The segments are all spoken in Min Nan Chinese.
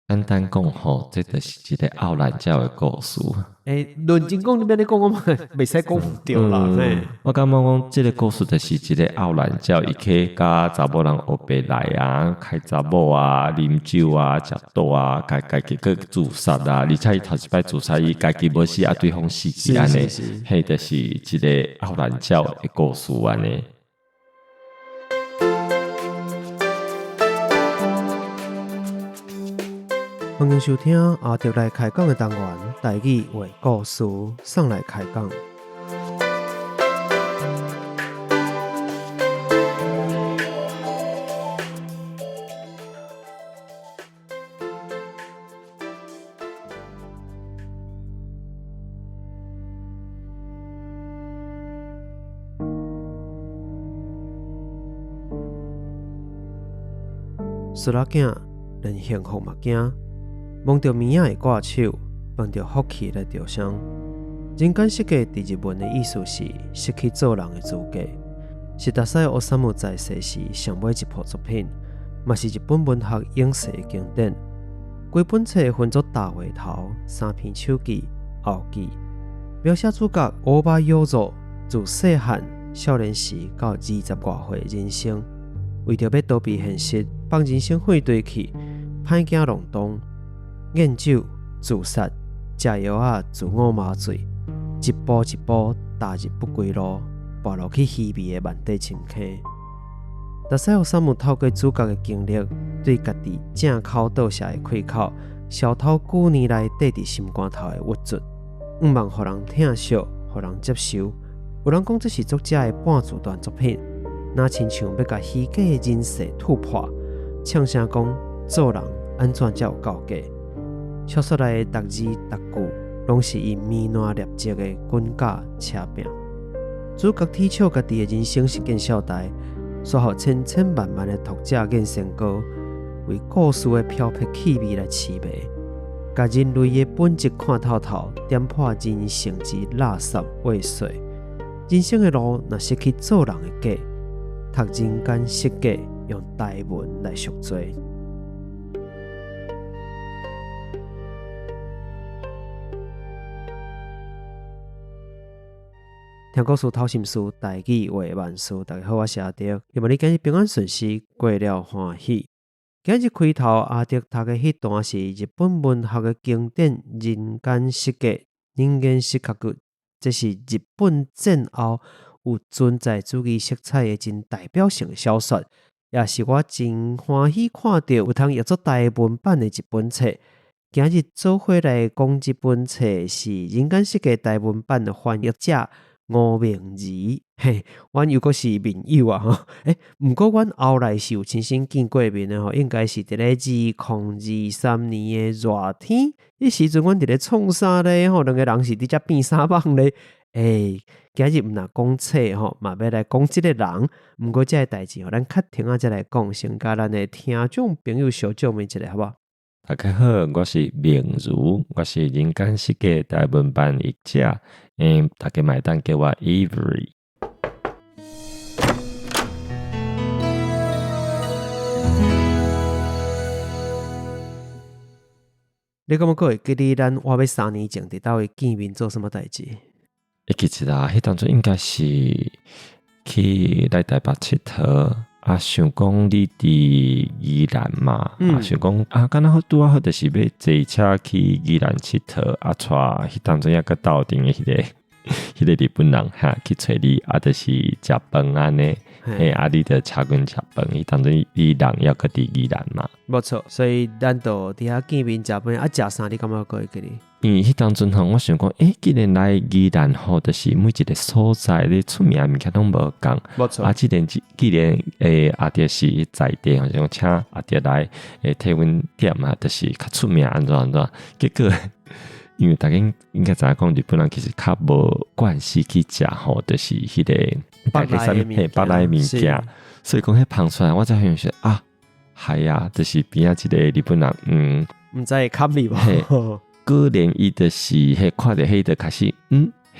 簡單講吼，這就是一個漚懶鳥的故事。欸，論真講，你欲按呢講，我嘛袂使講毋著啦。我感覺講，這個故事就是一個漚懶鳥，伊去佮查某人烏白來啊，開查某啊，啉酒啊，食賭啊，家家己閣自殺啊，而且伊頭一擺自殺，伊家己無死，啊對方死去按呢，彼就是一個漚懶鳥的故事按呢。歡迎收聽阿德來開講的單元，台語話故事，送來開講。欶仔囝連幸福嘛驚，摸著物仔會掛手，碰著福氣來著傷。人間失格佇日文的意思是失去做人的資格，是大宰治姆在世時上尾一部作品，嘛是日本文學影視的經典。規本冊分做大話頭、三篇手記、後記，描寫主角大場悠助自細漢少年時到二十外歲人生，為著欲逃避現實，放人生廢堆去，歹囝浪蕩，癮酒、自殺、食藥仔、自我麻醉，一步一步踏入不歸路，跋落去虛偽的萬底深坑。大宰治姆透過主角的經歷，對家己正口倒瀉的開口，消透久年來綴佇心肝頭的鬱卒，向望予人疼惜，予人接受。有人講這是作者的半自傳作品，若親像欲共虛假的人設戳破，嗆聲講做人按怎才有夠格。小說內的逐字逐句，攏是伊綿爛粒積的滾架車拼。主角體笑家己的人生是見笑代，煞予千千萬萬的讀者眼神高，為故事的飄泊氣味來痴迷，共人類的本質看透透，點破人性之垃圾偽碎。人生的路若失去做人的格，讀人間失格，用台文來贖罪。聽故事透心思，台語話萬事。大家好，我是阿德，希望你今日平安順遂，過了歡喜。今日開頭阿德讀的彼段是日本文學的經典《人間失格》，人間失格，這是日本戰後有存在主義色彩的真代表性的小說，也是我真歡喜看著有通譯做台文版的一本冊。今日做伙來講這本冊是《人間失格》台文版的翻譯者吳明儀，嘿，阮猶閣是面友啊吼，欸，毋過阮後來是有親身見過面的吼，應該是佇咧2023年的熱天，彼時陣阮佇咧創啥咧吼，兩個人是佇遮變衫蠓咧，欸，今日毋若講冊吼，嘛欲來講這個人，毋過這个代誌吼，咱較停仔才來講，先共咱的聽眾朋友小借問一下，好無？大家好，我是明如，我是人間失格台文版譯者，大家嘛會當叫我 Avery。你敢閣會記得咱倚欲三年前佇佗位見面做啥物代誌？會記得啊，彼當陣應該是去來台北𨑨迌，啊，想講你佇宜蘭嘛，啊，想講啊，敢若好拄仔好，就是欲坐車去宜蘭𨑨迌，啊，帶彼當陣猶閣鬥陣的彼個日本人哈去揣你，啊，就是食飯按呢，嘿，啊，你就請阮食飯，彼當陣你人猶閣佇宜蘭嘛。無錯，所以咱就佇遐見面食飯，啊，食啥你感覺閣會記得？因為彼當陣吼，我想講，欸，既然來宜蘭吼，就是每一個所在咧出名的物件攏無仝。無錯。啊，既然欸，阿德是在地，就講請阿德來欸替阮點啊，就是較出名按怎按怎。結果因為大家應該知影講，日本人其實較無慣勢去食吼，就是彼個腹內的物件，腹內的物件。所以講彼芳出來，我才發現說啊，係啊，就是邊仔一個日本人，毋知會堪你無？果然伊就是彼看著彼就開始，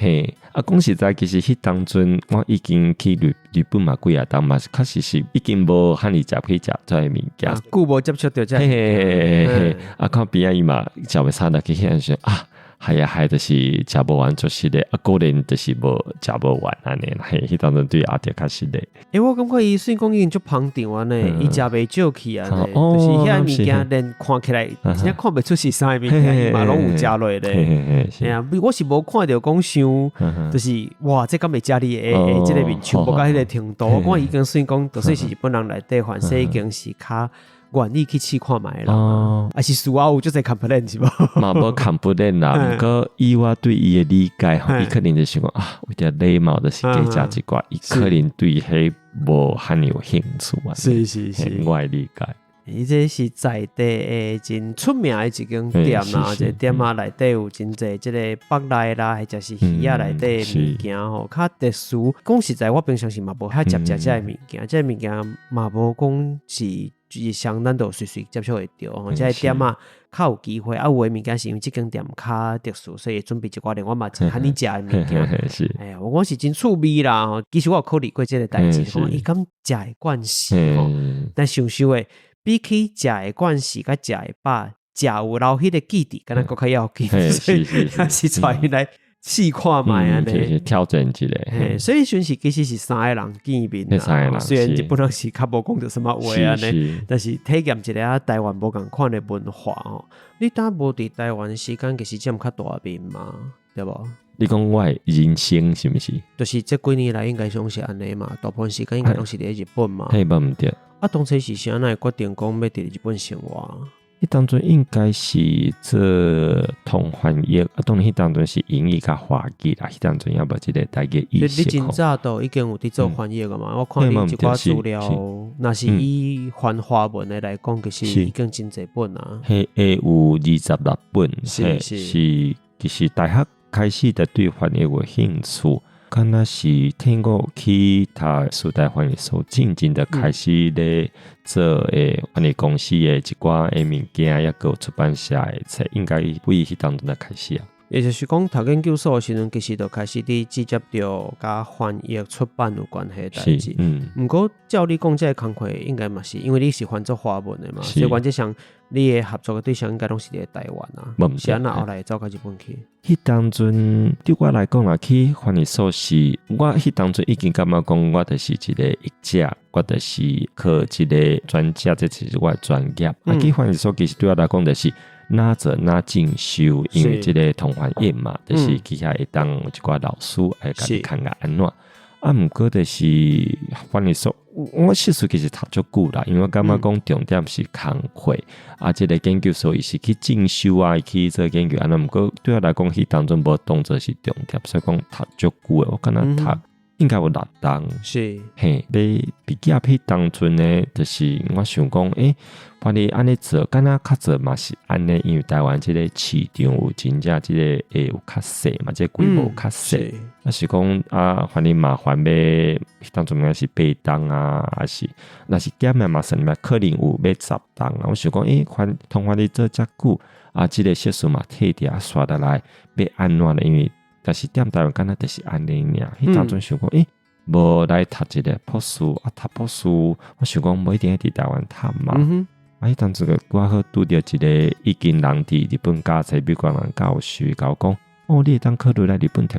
嘿，啊，講實在，其實彼當陣我已經去日本嘛幾仔冬嘛，確實是已經無遐爾食去食這个物件，久無接觸著這。嘿嘿嘿嘿，啊，看邊仔伊嘛食袂啥落去，彼陣時啊，係啊係，就是食無完就是咧，啊，果然就是無食無完按呢，嘿，彼當陣對阿弟較實咧。欸，我感覺伊雖然講已經足捧場按呢，伊食袂少去按呢，就是遐物件連看起來，真正看袂出是啥物件，伊嘛攏有食落咧。嘿啊，我是無看著講傷，就是哇，這敢會食你的這个面像無到彼个程度。我看已經算講，就算是日本人內底，反正已經是較願意去試看覓啦。還是事後有足濟 complain 是無？嘛無 complain 啦，毋過以我對伊的理解吼，伊可能就是講啊，為著禮貌就是加食一寡，伊可能對彼無遐爾有興趣啊。我的理解。伊這是在地的真出名的一間店啦，這個店仔內底有真濟這个腹內啦，或者是魚仔內底的物件吼，較特殊。講實在，我平常時嘛無遐接食這个物件，這个物件嘛無講是日常咱都隨隨接觸會著吼。這个店仔較有機會，啊，有的物件是因為這間店較特殊，所以會準備一寡連我嘛真罕呢食的物件。哎呀，我講是真趣味啦吼。其實我有考慮過這个代誌，講伊敢食會慣勢吼，但想想的，比起食會慣勢佮食會飽，食有留彼个記憶，敢若閣較要緊，所以是帶伊來試看覓按呢，挑戰一下。所以陣時其實是三个人見面啦，雖然日本人是較無講著啥物話按呢，但是體驗一下台灣無仝款的文化吼。你當無佇台灣時間，其實佔較大面嘛，對無？你講我的人生是毋是？就是這幾年來應該攏是按呢嘛，大部分時間應該攏是佇日本嘛。嘿，無毋對。啊，當初是啥會決定講欲佇日本生活？彼當陣應該是做通翻譯，啊，當然彼當陣是英語佮華語啦，彼當陣猶無這个台語意識。你真早就已經有佇做翻譯了嘛？我看你一寡資料，若是以翻華文的來講，其實已經真濟本啊。嘿，會有26本，是是，其實大學開始就對翻譯有興趣。敢若是聽過去讀師大翻譯所，靜靜的開始咧做的翻譯公司的一寡的物件，抑閣有出版社的冊，應該為彼當陣就開始啊。也就是講，讀研究所的時陣，其實就開始佇接觸著佮翻譯出版有關係的代誌。毋過照你講，這个工課應該嘛是，因為你是翻做華文的嘛，所以原則上你的合作的對象應該攏是佇台灣啊。是按怎後來會走到日本去？彼當陣對我來講啦，去翻譯所是，我彼當陣已經感覺講，我就是一個譯者，我就是靠這个專家，這就是我的專業。啊，去翻譯所其實對我來講就是哪做哪進修，因為這个通翻譯嘛，就是去遐會當有一寡老師會共你看個按怎。啊，毋過就是翻譯所，我碩士其實讀足久啦，因為我感覺講重點是工課，啊，這个研究所伊是去進修啊，去做研究，按呢，毋過對我來講，彼當陣無當做是重點，所以講讀足久的，我敢若讀應該有六冬。嘿，欲畢業彼當陣呢，就是我想講，欸，反正按呢做，敢若較早嘛是按呢，因為台灣這个市場有真正這个會有較細嘛，這個規模較細。啊是講啊，反正麻煩欲當陣應該是八冬啊，還是若是減的嘛算嘛，可能有欲10冬啊。我想講，欸，反通翻譯做遮久，啊，這个碩士嘛退掉，啊，煞落來欲按怎呢？因為但是踮台灣敢若就是按呢爾，彼當陣想講，欸，無來讀一个博士，啊，讀博士，我想講無一定愛佇台灣讀嘛。啊，彼當陣個拄好拄著一个已經人佇日本教冊美國人教授，共我講，哦，你會當考慮來日本讀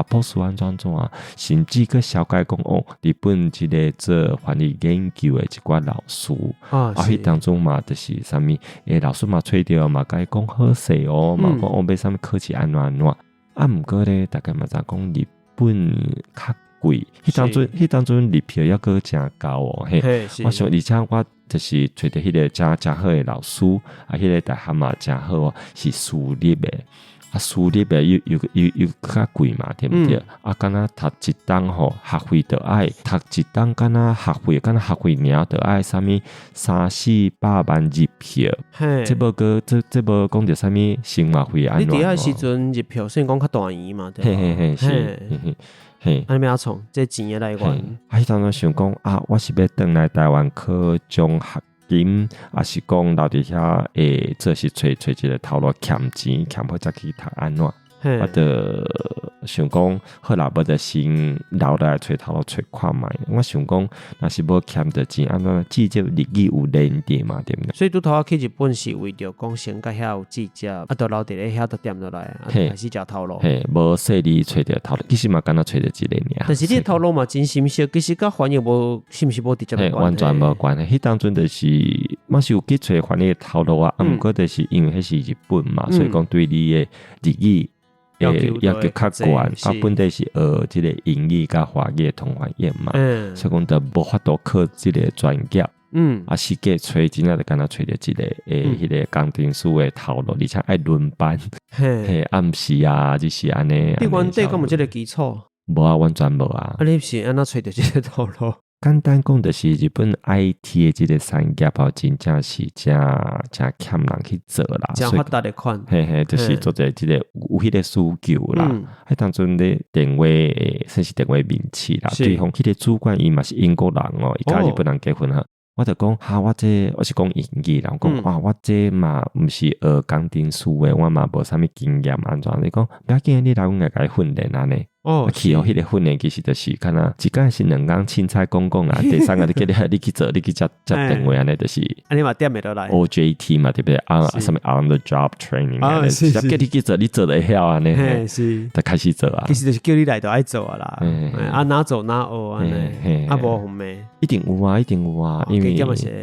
博士按怎按怎啊？甚至閣紹介講，哦，日本這个做翻譯研究的一寡老師，啊，彼當中嘛，就是啥物，欸，老師嘛揣著嘛，共伊講好勢哦，嘛講哦，欲啥物考試按怎按怎。啊，毋過咧，大家嘛知影講日本較貴，彼當陣日票猶閣誠高哦，嘿。我想，而且我就是揣著彼个誠誠好的老師，啊，彼个大學嘛誠好哦，是私立的，啊，私立的又又又又較貴嘛，對毋對？啊，敢若讀一冬吼，學費著愛讀一冬，敢若學費，敢若學費爾，著愛啥物三四百萬日票。這無閣這這無講著啥物生活費按怎？你佇遐時陣日票算講較大圓嘛？對。嘿嘿嘿，是，嘿嘿嘿。啊，你欲按怎創？這錢的來源？啊，彼當陣想講啊，我是欲轉來台灣考獎學金，抑是講留佇遐會做是揣揣一个頭路儉錢，儉好才去讀按怎？啊，著想講好啦，無就先留落來揣頭路揣看覓。我想講，若是無欠著錢，按怎至少日語有練著嘛，對毋對？所以拄頭仔去日本是為著講先佮遐有志接，啊，就留佇咧遐就踮落來，啊，開始食頭路。嘿，無細膩揣著頭路，其實嘛敢若揣著一个爾。但是你的頭路嘛真深色，其實佮翻譯無，是毋是無直接的關係？完全無關係。彼當陣就是嘛是有去揣翻譯的頭路啊，啊，毋過就是因為彼是日本嘛，所以講對你的日語要求較懸，啊，本底是學這个英語佮華語的通翻譯嘛，所以講就無法度考這个專業。啊，四界揣真正就敢若揣著一个彼个工程師的頭路，而且愛輪班，嘿，暗時啊，就是按呢。你原底敢有這个基礎？無啊，完全無啊。啊，你是按怎揣著這个頭路？簡單講，就是日本 IT 的這个產業吼，真正是誠誠欠人去做啦，誠發達的款。嘿嘿，就是做者這个有彼个需求啦。彼當陣咧電話，算是電話面試啦。對方彼个主管伊嘛是英國人哦，伊佮日本人結婚哈。我就講，哈，我這我是講英語啦，我講哇，我這嘛毋是學工程師的，我嘛無啥物經驗，按怎？伊講不要緊，你來阮共伊訓練按呢。哦，去予彼个訓練，其實就是敢若一工是兩工凊彩講講啊，第三個你叫你你去做，你去接接電話按呢，就是。啊，你嘛踮會落來。 OJT 嘛，對不對？啊，啥物 on the job training，直接叫你去做，你做會曉按呢？嘿，是。就開始做啊。其實就是叫你來就愛做啊啦。啊，哪做哪學按呢？啊，無予罵。一定有啊，一定有啊，因為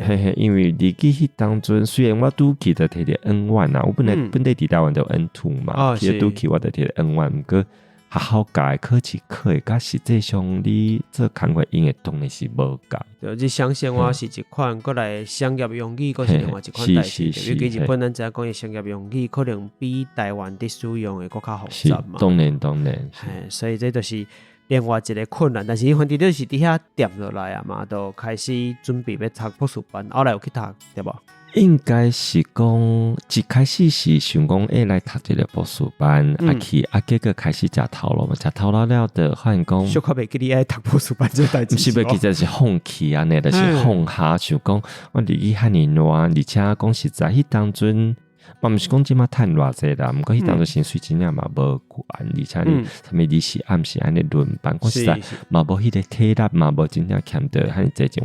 嘿嘿，因為日語彼當陣，雖然我拄去就提著 N1 啊，我本來本地佇台灣就 N2 嘛，去拄去我就提著 N1，毋過學校教的考試考的，佮實際上你做工課用的當然是無仝。對，日常生活是一款，閣來商業用語閣是另外一款代誌。尤其日本咱知影講伊商業用語可能比台灣佇使用的閣較複雜嘛。當然當然。嘿，所以這就是另外一个困難，但是反正就是佇遐踮落來啊嘛，就開始準備欲讀博士班，後來有去讀對無？應該是講一開始是想講會來讀這个博士班，啊去啊，結果開始食頭路嘛，食頭路了就發現講，小可袂記你愛讀博士班這代誌，毋是袂記得是放棄按呢，就是放下，想講我日語遐爾爛，而且講實在，彼當陣嘛毋是講這馬趁偌濟啦，毋過彼當陣薪水真正嘛無懸，而且你啥物日時暗時按呢輪班，講實在嘛無彼个體力，嘛無真正欠著遐爾濟錢，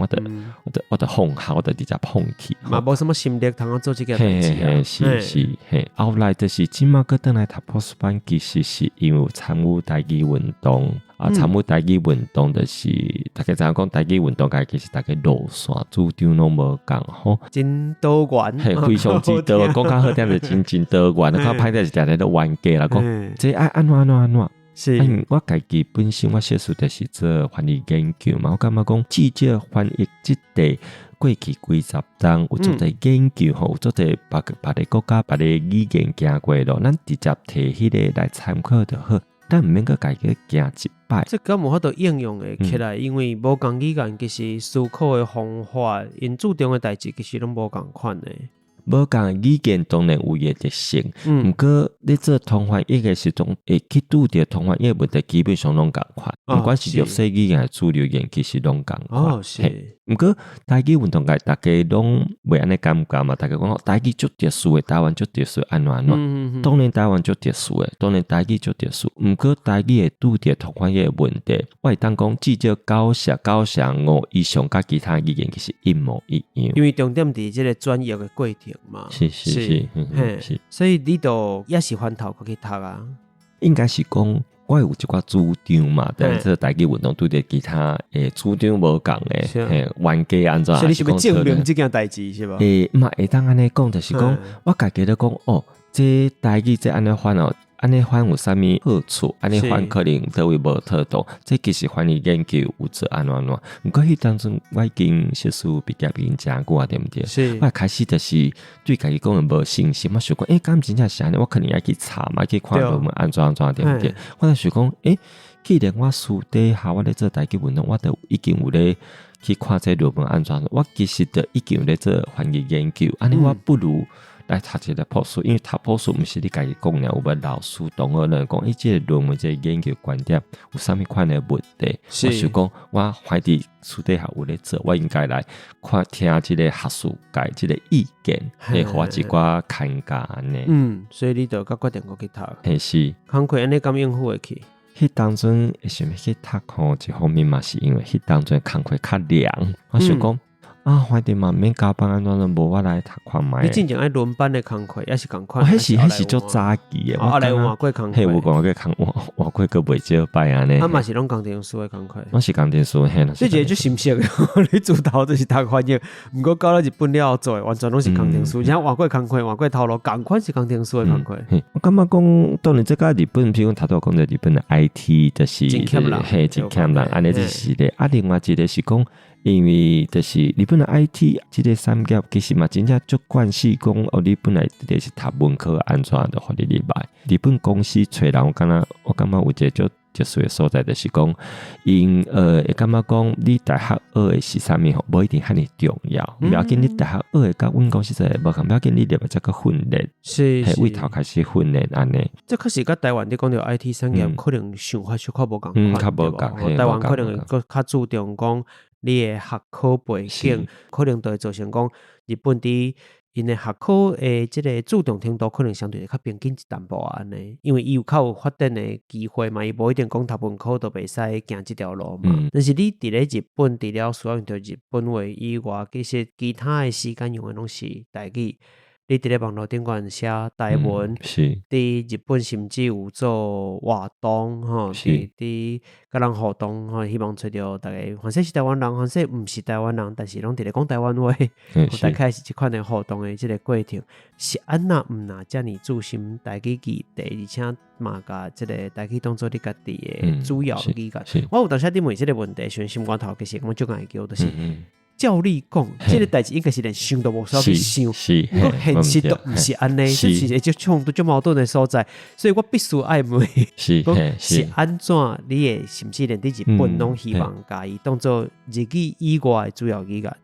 我就放下，我就直接放棄。嘛無啥物心力通做這件代誌啊。是是嘿，後來就是這馬閣轉來讀博士班，其實是因為有參與台語運動啊，參與台語運動就是大家知影講台語運動，家其實大家路線主張攏無仝吼，真多元，嘿，非常之多，講較好聽就真真多元，較歹聽是定定咧冤家啦，講這愛按怎按怎按怎。是，我家己本身我碩士就是做翻譯研究嘛，我感覺講至少翻譯這塊過去幾十冬有足濟研究吼，有足濟別別个國家別个語言行過咯，咱直接提彼个來參考就好，咱毋免閣家己行一擺。這敢有法度應用會起來？因為無仝語言其實思考的方法，𪜶注重的代誌其實攏無仝款的。無仝語言當然有伊的特性，毋過你做通翻譯的時陣，會去拄著通翻譯問題，基本上攏仝款，毋管是弱勢語言還是主流語言，其實攏仝款。哦，是。毋過台語運動界，大家攏袂按呢感覺嘛，大家講台語足特殊的，台灣足特殊，按怎按怎。當然台灣足特殊的，當然台語足特殊。毋過台語會拄著通翻譯的問題，我會當講至少95%以上，佮其他語言其實一模一樣。因為重點佇這个轉譯的過程嘛。是是是，是。所以你就也是翻頭閣去讀啊？應該是講我有一寡主張嘛，但是這台語運動拄著其他主張無仝的，嘿，冤家按怎？所以你是欲證明這件代誌是無？嘛會當按呢講，就是講我家己咧講哦，這台語這按呢翻哦，按呢翻有啥物好處？按呢翻可能佗位無妥當，這其實翻譯研究有做按怎按怎。毋過彼當陣我已經碩士畢業已經誠久啊，對毋對？是。我開始就是對家己講無信心，我想講，欸，敢真正是按呢？我可能愛去查嘛，去看論文按怎按怎，對毋對？我就想講，欸，既然我私底下我咧做台語運動，我就已經有咧去看這論文按怎，我其實就已經有咧做翻譯研究，按呢我不如來讀一个博士，因為讀博士毋是你家己講爾，有捌老師同學咧講，欸，這个論文這个研究觀點有啥物款的問題？我想講，我反正私底下有咧做，我應該來看聽這个學術界這个意見，會予我一寡牽教按呢。嗯，所以你就閣決定閣去讀。嘿是。工課按呢敢應付會去？彼當陣會想欲去讀吼，一方面嘛是因為彼當陣工課較涼，我想講啊，反正嘛毋免加班按怎攏無，我來讀看覓。你進前愛輪班的工課，抑是仝款？彼是彼是足早期的，後來有換過工課，嘿，有換過工，換換過閣袂少擺按呢。啊嘛是攏工程師的工課，攏是工程師嘿。這一個足心色的，你自頭就是讀翻譯，毋過到了日本了後做的完全攏是工程師，而且換過工課，換過頭路，仝款是工程師的工課。我感覺講，當然這個日本，譬如講頭拄仔講著日本的 IT，就是真欠人，嘿，真欠人，按呢這是一個。啊，另外一個是講，因為就是日本的 IT 這個產業，其實嘛真正足慣勢講哦，你本來就是讀文科按怎就予你入來。日本公司揣人，我感覺我感覺有一個足特殊的所在，就是講，𪜶會感覺講你大學學的是啥物吼，無一定遐爾重要。無要緊，你大學學的佮阮公司做的無仝，無要緊，你入來才閣訓練，是為頭開始訓練按呢。這確實佮台灣你講著 IT 產業，可能想法小可無仝款，較無仝。台灣可能會閣較注重講你的學科背景，可能就會造成講日本佇𪜶的學科的這個注重程度，可能相對較平均一淡薄仔按呢，因為伊有較有發展的機會嘛，伊無一定講讀文科就袂使行這條路嘛。但是你佇咧日本，除了需要用著日本話以外，其實其他的時間用的攏是台語。你佇咧網路頂懸寫台文，佇日本甚至有做活動吼，佇佇佮人互動吼，希望揣著逐家，反正是台灣人，反正毋是台灣人，但是攏佇咧講台灣話，大概是這款的互動的這個過程，是按怎毋若遮爾注心台語議題，而且嘛共這個台語當做你家己的主要語言。我有當時佇問這個問題時陣，心肝頭其實感覺足會叫，就是。照理講，這個代誌應該是連想都無需要去想，毋過現實都毋是按呢，這是一個衝突、足矛盾的所在，所以我必須愛問，講是按怎你會甚至連佇日本攏希望共伊當做日語以外的主要語言？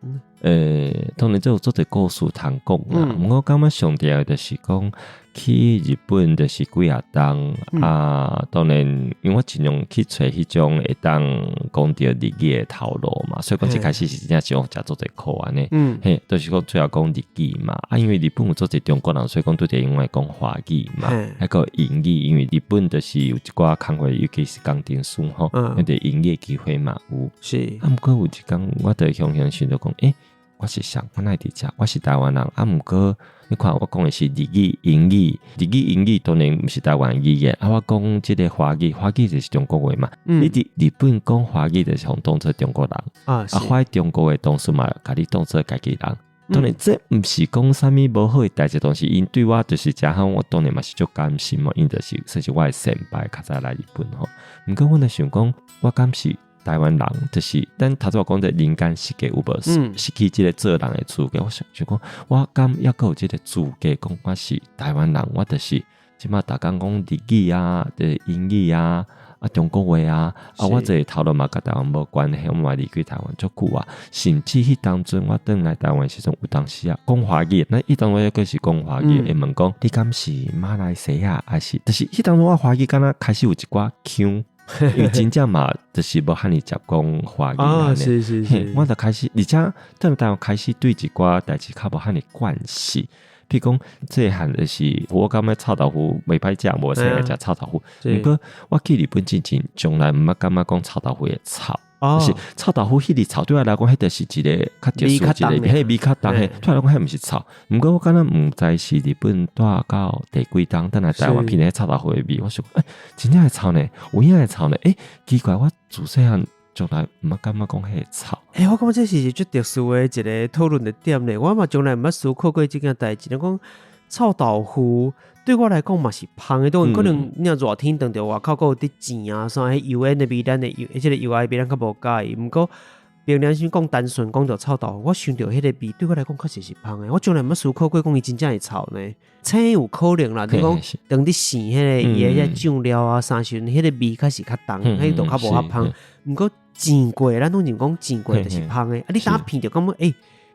當然這有足濟故事通講啦。我感覺上重要就是講去日本就是幾若冬啊，當然因為我盡量去揣彼種會當講著日語的頭路嘛，所以講一開始是真正是講食足濟苦按呢。嘿，就是講主要講日語嘛。啊，因為日本有足濟中國人，所以講拄著𪜶會講華語嘛，還閣英語，因為日本就是有一寡工課，尤其是工程師吼，彼個英語的機會嘛有。啊，毋過有一工我就雄雄想著講，欸，我是誰？我哪會佇遮？我是台灣人。啊，毋過你看，我講的是日語、英語，日語、英語當然毋是台灣語言。啊，我講這個華語，華語就是中國話嘛。你佇日本講華語，就是予當做中國人。啊，反中國的同事嘛，共你當做家己人。當然，這毋是講啥物無好的代誌，但是𪜶對我就是誠好，我當然嘛是足感心嘛。𪜶就是算是我的先輩，較早來日本吼。毋過我若想講，我敢是台灣人，就是咱頭拄仔講的人間失格有無？失去這個做人的資格。我想想講，我敢猶閣有這個資格講我是台灣人，我就是這馬逐工講日語啊，就是英語啊，啊中國話啊，啊我這個頭路嘛佮台灣無關係，我嘛離開台灣足久啊。甚至彼當陣我轉來台灣時陣，有當時啊講華語，那彼當陣我猶閣是講華語，會問講你敢是馬來西亞，還是？就是彼當陣我華語敢若開始有一寡腔。因為真正嘛，就是無遐爾捷講華語按呢，我就開始，而且轉來台灣開始對一寡代誌較無遐爾慣勢。譬如講，細漢就是我感覺臭豆腐袂歹食，無細漢食臭豆腐。毋過我去日本進前，從來毋捌感覺講臭豆腐會臭。就是臭豆腐彼個臭對我來講，彼就是一個較特殊一個，彼個味較重，對我來講彼毋是臭。毋過我敢若毋知是日本住到第幾冬，轉來台灣聞彼臭豆腐的味，我想欸，真正會臭呢，有影會臭呢？欸，奇怪，我自細漢從來毋捌感覺講彼會臭。欸，我感覺這是足特殊的一個討論的點呢。我嘛從來毋捌思考過這件代誌，講臭豆腐對我來講嘛是芳的，當然可能你若熱天當著外口閣有佇煎啊，啥彼油煙的味，咱的油，這個油的味咱較無佮意。毋過憑良心講，單純講著臭豆腐，我想著彼個味對我來講確實是芳的。我從來毋捌思考過講伊真正會臭呢。青有可能啦，你講當你生彼個伊的遐醬料啊啥時陣，彼個味確實較重，彼就較無遐芳。毋過煎過，咱攏認講煎過就是芳的。啊，你當聞著感覺，欸，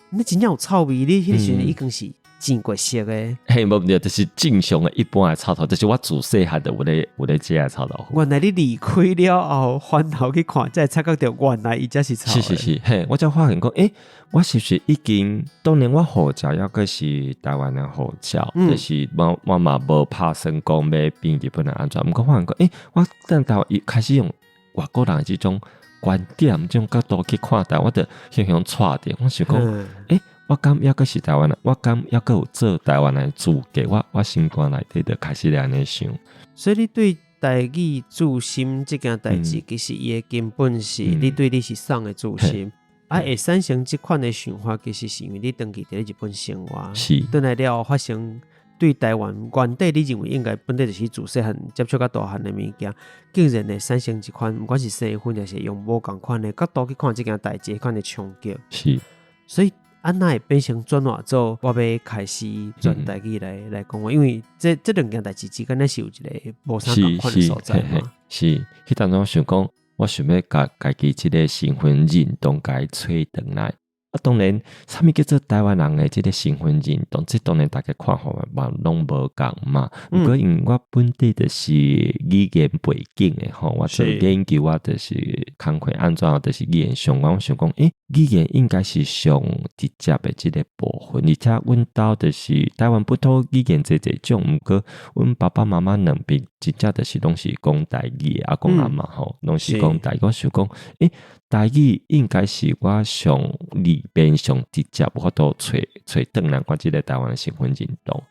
你真正有臭味，你彼個時陣已經是。煎過熟的。嘿，無毋對，就是正常的一般的臭豆腐，就是我自細漢就有咧食的臭豆腐。原來你離開了後，翻頭去看，才會察覺著原來伊才是臭的。是是是，嘿，我才發現講，欸，我是毋是已經當然我護照猶閣是台灣的護照，就是我嘛無拍算講欲變日本人按怎，毋過發現講，欸，我等台灣伊開始用外國人的這種觀點、這種角度去看待，我就雄雄掣著，我想講，欸，我敢猶閣是台灣人，我敢猶閣有做台灣人的資格，我心肝內底就開始咧按呢想。所以你對台語注深這件代誌，其實伊的根本是你對你是啥的自信。啊，會產生這款的想法，其實是因為你長期佇咧日本生活，轉來了後發生對台灣原底你認為應該本底就是自細漢接觸較大漢的物件，竟然會產生一款，毋管是身份抑是用無仝款的角度去看這件代誌，彼款的衝擊。所以按怎會變成轉化做我欲開始轉台語來講話，因為這兩件代誌之間咧是有一個無啥仝款的所在嘛。是，彼當陣我想講，我想欲共家己這個身份認同共伊揣轉來。啊，當然，啥物叫做台灣人的這個身份認同？這當然大家看法嘛攏無仝嘛。毋過因為我本底就是語言背景的吼，我做研究，我就是工課按怎，就是語言相關。我想講，欸，語言應該是上直接的這個部分，而且阮兜就是台灣本土語言濟濟種，毋過阮爸爸媽媽兩邊真正就是攏是講台語的，阿公阿嬤吼攏是講台語。我想講，欸，台語應該是我上裡邊上直接有法度揣揣轉來我這個台灣的身份認同。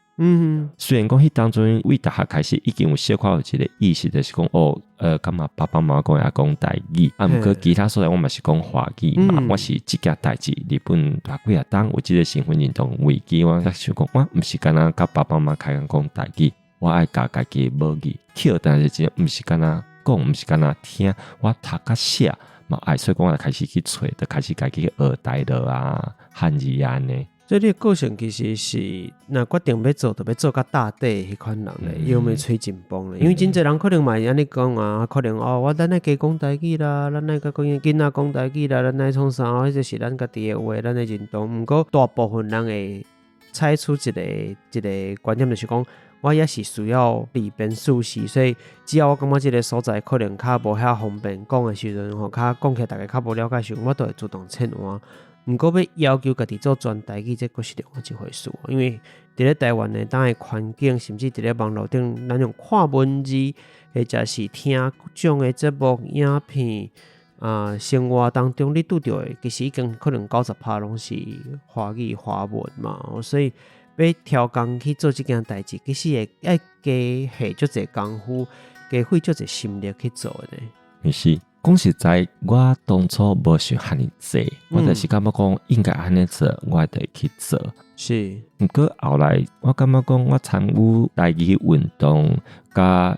雖然講彼當陣為大學開始已經有小可有一個意識，就是講哦，感覺爸爸媽媽講也講台語，啊，毋過其他所在我嘛是講華語嘛，我是這件代誌，日本大幾若冬有這個身份認同危機，我才想講，我毋是干焦佮爸爸媽媽開講講台語，我愛共家己的母語，捡但是真毋是干焦講，毋是干焦聽，我讀佮寫嘛愛，所以講我就開始去揣，就開始家己去學台語啊、漢字啊按呢。所以你的個性其實是，若決定欲做，就欲做較貼底彼款人咧，藥袂吹真崩咧。因為真濟人可能嘛會按呢講啊，可能哦，我咱愛加講台語啦，咱愛佮囡仔講台語啦，咱愛創啥，彼個是咱家己的話，咱的認同。毋過大部分人會採取一個一個觀點，就是講我也是需要利便事實，所以只要我感覺這個所在可能較無遐方便講的時陣吼，較講起來大家較無了解時陣，我都會主動切換。毋過欲要求家己做全台語，這閣是另外一回事。因為佇咧台灣的當的環境，甚至佇咧網路頂，咱用看文字，或者是聽各種的節目、影片，啊，生活當中你拄著的，其實已經可能90%攏是華語華文嘛。所以欲調工去做這件代誌，其實會愛加下足濟工夫，加費足濟心力去做的呢。是。講實在，我當初無想遐爾濟，我就是感覺講應該按呢做，我就會去做。毋過後來，我感覺講我參與台語運動，佮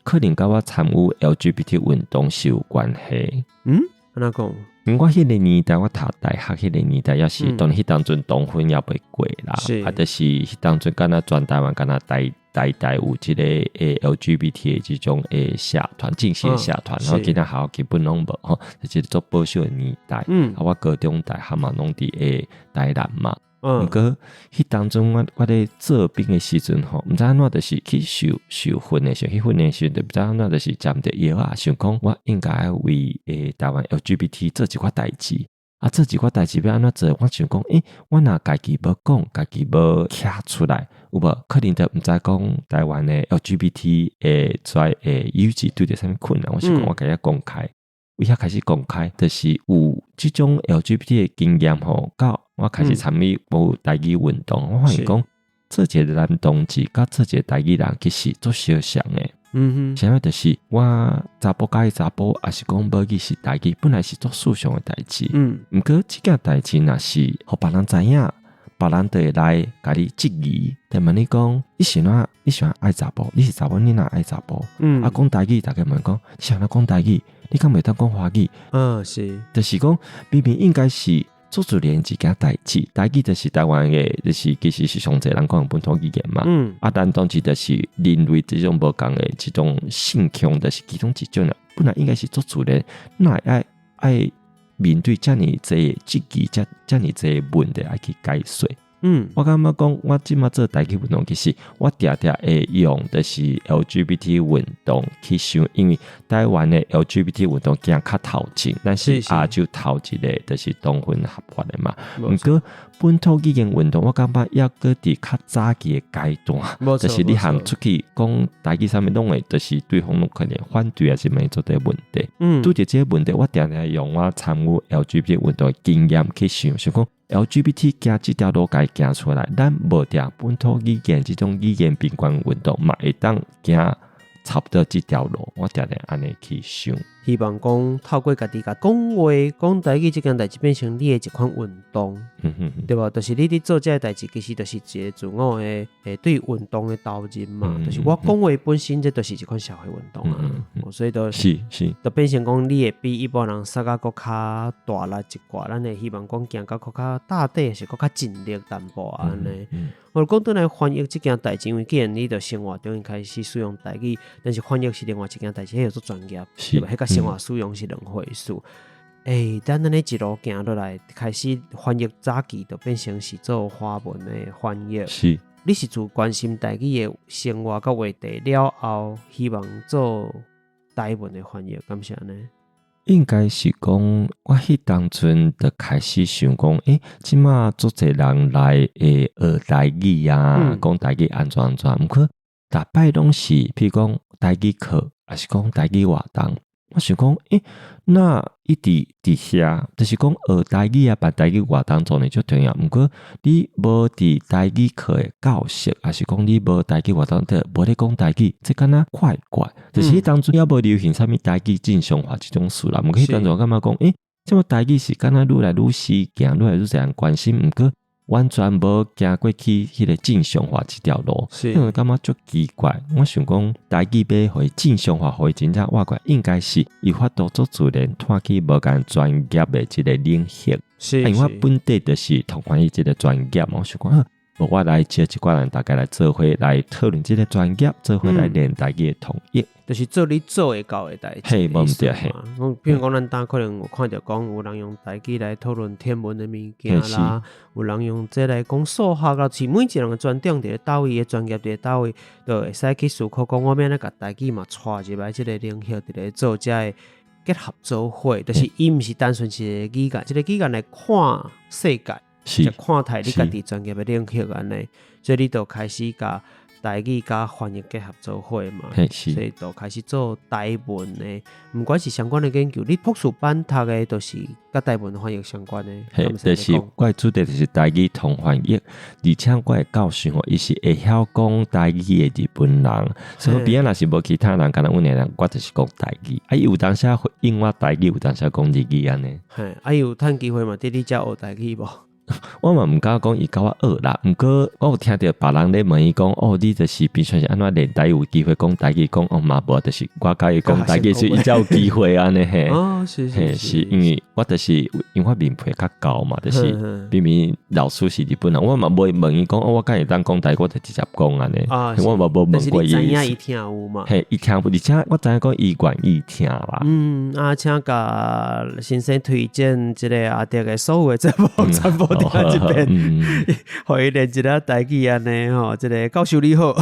可能佮我參與 LGBT 運動是有關係。嗯，按怎講？我彼個年代，我讀大學彼個年代，也是當彼當陣同婚猶未過啦，啊，就是彼當陣敢若全台灣敢若台大有這個LGBT 的這種社團，正式的社團，然後其他學校基本攏無吼，就是足保守的年代。啊，我高中、大學嘛攏佇台南嘛。毋過彼當陣我咧做兵的時陣吼，毋知按怎就是去受受訓的時候，去訓練時陣，毋知按怎就是食毋著藥啊，想講我應該為台灣 LGBT 做一寡代誌。啊，做一寡代誌欲按怎做？我想講，欸，我若家己無講，家己無徛出來，有無可能就毋知講台灣的 LGBT 會在有志拄著啥物困難？我想講，我共伊公開，為遐開始公開，就是有這種 LGBT 的經驗吼，到我開始參與無台語運動，我發現講做一個男同志，佮做一個台語人，其實足相像的。啥物就是我查埔佮查埔，抑是講母語是台語，本來是足順暢的代誌。毋過這件代誌若是予別人知影，別人就會來共你質疑，就問你講，你是按怎？你是按怎愛查埔？你是查某，你哪愛查埔？啊，講台語，大家問講，你是按怎講台語？你敢袂當講華語？就是講明明應該是足自然一件代誌，台語就是台灣的，就是其實是上濟人講的本土語言嘛。啊，咱當時就是人類這種無仝的這種性向，就是其中一種啦。本來應該是足自然，哪會愛面對遮爾濟的質疑，遮爾濟問題愛去解說。我感覺講，我這馬做台語運動，其實我定定會用就是 LGBT 運動去想，因為台灣的 LGBT 運動行較頭前，咱是亞洲頭一个就是同婚合法的嘛。毋過本土語言運動，我感覺猶閣佇較早期的階段，就是你含出去講台語啥物攏會，就是對方攏可能反對抑是問足濟問題。拄著這个問題，我定定用我參與 LGBT 運動的經驗去想，想講 LGBT 行這條路共伊行出來，咱無定本土語言這種語言平權運動嘛會當行差不多這條路，我定定按呢去想。希望講透過家己共講話，講台語這件代誌變成你的一款運動，對無？就是你佇做這个代誌，其實就是一個自我的對運動的投入嘛。就是我講話本身，這就是一款社會運動啊。所以就是就變成講你會比一般人煞較閣較大力一寡。咱會希望講行到閣較大底，是閣較盡力淡薄按呢。我講轉來翻譯這件代誌，因為既然你佇生活中開始使用台語，但是翻譯是另外一件代誌，彼叫做專業，對無？彼佮生活使用是兩回事。咱按呢一路行落來，開始翻譯早期就變成是做華文的翻譯。你是自關心台語的生活佮話題了後，希望做台文的翻譯，敢是按呢？應該是講，我彼當陣就開始想講，這馬足濟人來會學台語啊，講台語按怎按怎，毋過逐擺攏是，譬如講台語課，抑是講台語活動，我想講，那一直佇遐，就是講學台語啊，辦台語活動當然足重要，毋過你無佇台語課的教室，抑是講你無台語活動底，無咧講台語，這敢若怪怪。就是彼當陣猶無流行啥物台語正常化這種事啦。毋過彼當陣我感覺講，這馬台語是敢若愈來愈時行，愈來愈濟人關心，毋過完全無行過去彼个正常化這條路，因為感覺足奇怪。我想講台語欲予伊正常化，予伊真正活過來，應該是有法度足自然脫去無仝專業的這个領域。因為我本底就是統翻譯這个專業嘛，我想講，無我來招一寡人，大家來做伙來討論這个專業，做伙來練台語的統一。就是做你做會到的代誌。嘿，無毋對嘿。比如講，咱當可能有看著講，有人用台語來討論天文的物件啦，有人用這來講數學啦，是每一個人的專長佇咧佗位，的專業佇咧佗位，就會使去思考講，我欲按怎共台語嘛帶入來這个領域，佇咧做這个結合做伙，就是伊毋是單純是一个語言，這个語言來看世界，就看待你家己專業的領域按呢，所以你就開始共台語佮翻譯結合做伙嘛，所以就開始做台文的，毋管是相關的研究，你博士班讀的都是佮台文翻譯相關的。嘿，就是我的主題就是台語統翻譯，而且我的教授吼，伊是會曉講台語的日本人，所以邊仔若是無其他人，敢若阮兩个人，我就是講台語。啊，伊有當時回應我台語，有當時講日語按呢。嘿，啊，伊有趁機會嘛？佇你遮學台語無？我嘛毋敢講伊共我學啦，毋過我有聽著別人咧問伊講，哦，你就是平常時按怎練台語有機會講台語，講哦嘛無，就是我共伊講台語，所以伊才有機會按呢嘿。哦，是是是，因為我就是因為我面皮較厚嘛，就是明明老師是日本人，我嘛無問伊講，哦，我敢會當講台語，我就直接講按呢。我嘛無問過伊。但是你知影伊聽有嘛？嘿，伊聽有，而且我知影講伊願意聽啦。嗯，啊，請共先生推薦這个阿德的所有的節目全部聽一遍，予伊練一下台語按呢吼，這个教授你好，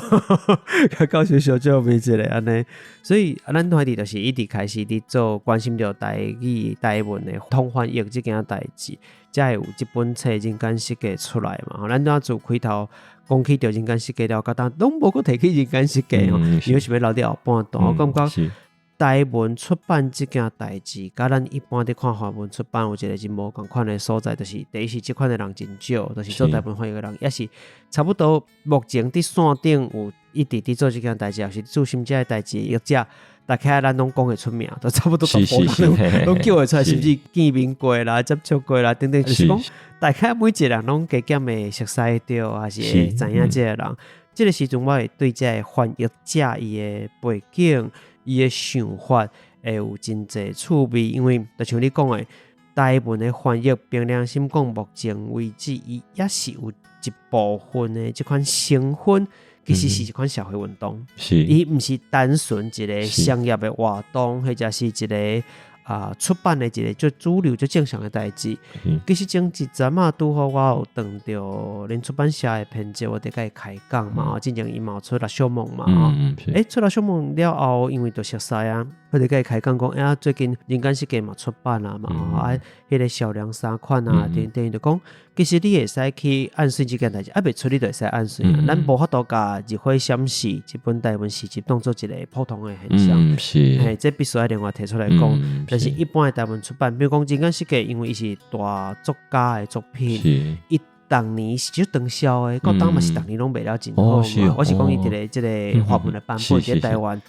教授小借問一下按呢，所以咱團體就是一直開始佇做關心著台語台文的統翻譯這件代誌，才會有這本冊人間失格出來嘛。吼，咱拄仔自開頭講起著人間失格了，到今攏無閣提起人間失格吼，因為是欲留佇後半段，我感覺台文出版這件代誌，佮咱一般佇看華文出版有一个真無仝款的所在，就是第一是這款的人真少，就是做台文翻譯的人，也是差不多目前佇線頂有一直佇做這件代誌，抑是注心這个代誌的譯者，大概咱攏講會出名，都差不多全部攏叫會出來，甚至見面過啦、接觸過啦等等，就是講大概每一個人攏加減會熟似著，抑是會知影這个人。這个時陣我會對這个翻譯者伊的背景、伊的想法會有真濟趣味，因為就像你講的，台文的翻譯，憑良心講，目前為止，伊也是有一部分的這款成分，其實是一款社會運動。伊毋是單純一个商業的活動，或者是一个啊出版的一个最主流、最正常的代誌。其實前一陣仔拄好我有搪著恁出版社的編輯，我佇共伊開講嘛，進前伊嘛有出《六小夢》嘛，欸，出《六小夢》了後，因為就熟似啊，我就共伊開講講，欸，最近人間世界嘛出版啊嘛，啊，彼個銷量三款啊，等等，就講其實你會使去按順這件代誌，猶未出你就會使按順啊。咱無法度共日火閃逝這本台文詩集當做一個普通的現象，嘿，這必須愛另外提出來講。但是一般的台文出版，比如講人間世界，因為伊是大作家的作品，伊逐年是足暢銷的，到今嘛是逐年攏賣了真好嘛。我是講伊佇咧這个華文的版本佇台灣，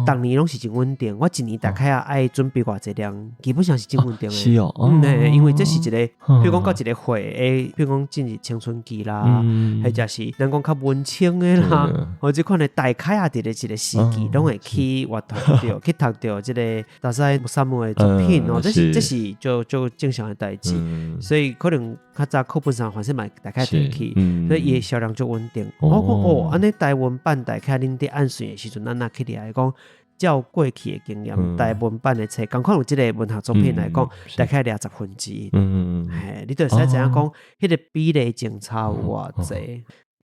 逐年攏是真穩定。我一年大概愛準備偌濟量，基本上是真穩定的。是哦，嗯，因為這是一個，比如講到一個歲，欸，比如講進入青春期啦，或者是咱講較文青的啦，或這款的大概啊，佇咧一個時期，攏會去閱讀著，去讀著這个大師薩姆的作品哦，這是足足正常的代誌，所以可能較早課本上反正嘛大概提起，所以伊的銷量足穩定。我講哦，按呢台文版大概恁佇按順的時陣，咱若去掠講，照過去的經驗，台文版的冊，仝款有這个文學作品來講，大概掠1/10。嘿，你就會使知影講，彼个比例正差有偌濟。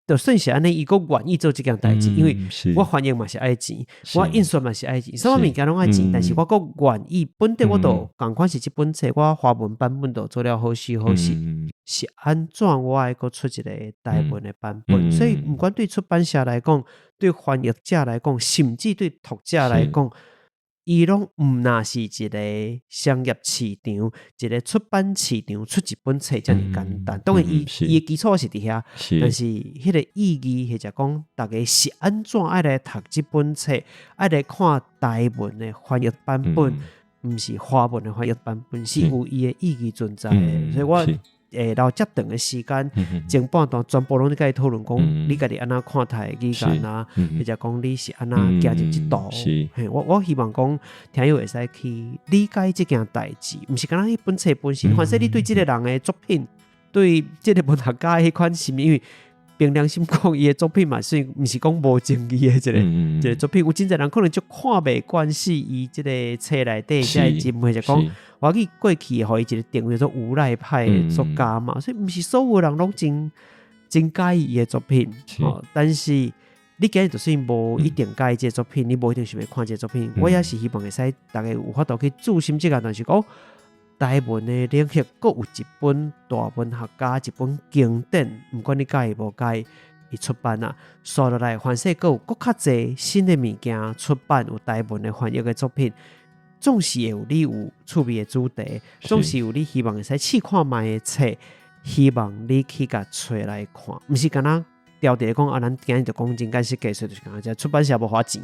就算是按呢，伊閣願意做這件代誌，因為我翻譯嘛是愛錢，我印刷嘛是愛錢，啥物物件攏愛錢，但是我閣願意，本底我都仝款是這本冊，我華文版本都做了好勢好勢，是按怎我愛閣出一個台文的版本？所以毋管對出版社來講，對翻譯者來講，甚至對讀者來講，伊攏毋若是一個商業市場，一個出版市場出一本冊遮爾簡單。當然，伊伊的基礎是佇遐，但是彼個意義或者講，逐家是按怎愛來讀這本冊，愛來看台文的翻譯版本，毋是華文的翻譯版本，是有伊的意義存在的。所以我會留遮長的時間，前半段全部攏咧共伊討論講，你家己按怎看待語言啊，或者講你是按怎行入這道。嘿，我希望講聽友會使去理解這件代誌，毋是干焦彼本冊本身。反正你對這个人的作品，對這个文學家彼款是毋因為憑良心講，伊的作品嘛算毋是講無爭議的一個作品。有真濟人可能足看袂慣勢伊這个冊內底這个人物，或者講我記過去予伊一個定位做無賴派的作家嘛，所以毋是所有人攏真真佮意伊的作品。哦，但是你今日就算無一定佮意這个作品，你無一定想欲看這个作品，我也是希望會使逐家有法度去注心這個，但是講台文的領域，閣有一本大文學家，一本經典，毋管你佮意無佮意，伊出版啊，紲落來，凡勢閣有閣較濟新的物件出版，有台文的翻譯的作品，總是會有你有趣味的主題，總是有你希望會使試看覓的冊，希望你去共揣來看，毋是干焦牢佇咧講啊，咱今日就講人間世界，所以就是講這出版社無花錢，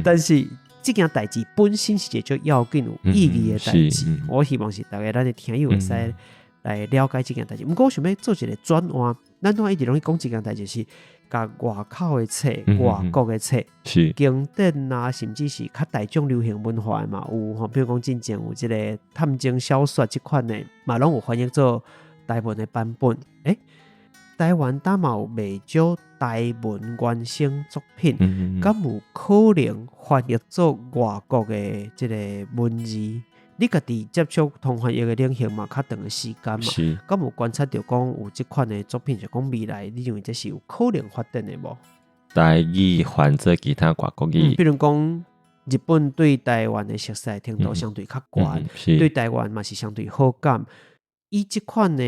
但是這件代誌本身是一個足要緊有意義的代誌，我希望是逐家咱的聽友會使來了解這件代誌。毋過我想欲做一個轉換，咱拄仔一直攏講這件代誌是共外口的冊、外國的冊、經典啊，甚至是較大眾流行文化的嘛有吼，比如講進前有這个探偵小說這款的，嘛攏有翻譯做台文的版本。欸，台灣敢嘛有袂少台文原生作品，敢有可能翻譯做外國的這个文字？你家己接觸通翻譯的領域嘛，較長的時間嘛，敢有觀察著講有這款的作品，就講未來你認為這是有可能發展的無？台語翻做其他外國語，比如講日本對台灣的熟悉程度相對較懸，對台灣嘛是相對好感。以這款的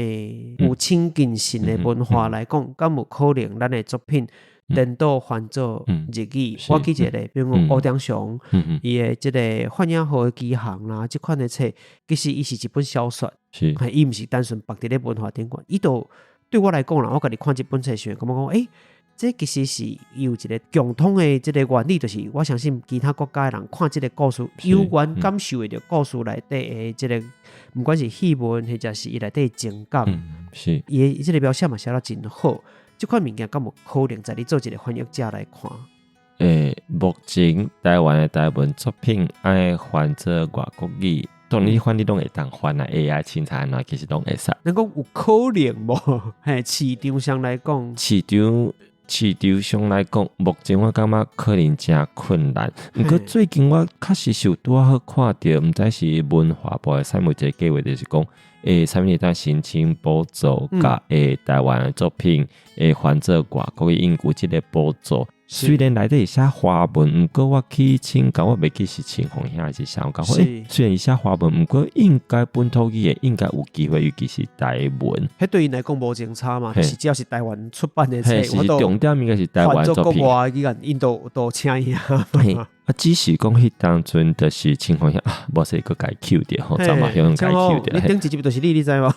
有親近性的文化來講，敢有可能咱的作品顛倒翻做日語？我舉一個例，比如講吳長雄，伊的這个《幻影號的機航》啦，這款的冊，其實伊是一本小說，伊毋是單純縛佇咧文化頂懸。伊都對我來講啦，我家己看這本冊時，感覺講，欸，這其實是伊有一個共通的這個原理，就是我相信其他國家的人看這個故事，有緣感受會著故事內底的這個，毋管是戲文或者是伊內底的情感，伊的這個描寫嘛寫得真好。這款物件敢有可能在你做一個翻譯者來看？欸，目前台灣的台文作品愛翻做外國語，當然翻你攏會當翻啊，AI 凊彩按怎其實攏會使。咱講有可能無？嘿，市場上來講，市場。市場上來講，目前我感覺可能誠困難。毋過最近我確實是有拄仔好看著，毋知是文化部的啥物一個計劃，就是講，啥物會當申請補助，共台灣的作品翻做外國語，𪜶有這個補助。雖然內底是寫華文，毋過我去請教，我袂記是青紅兄還是啥，我講雖然伊寫華文，毋過應該本土語言應該有機會，尤其是台文。彼對𪜶來講無真差嘛，是只要是台灣出版的冊，是重點應該是台灣作品。國外語言𪜶都請伊啊。啊，只是講彼當陣就是青紅兄啊，無說閣共伊 cue 著吼，怎嘛向共伊 cue 著。你頂一集就是你，你知無？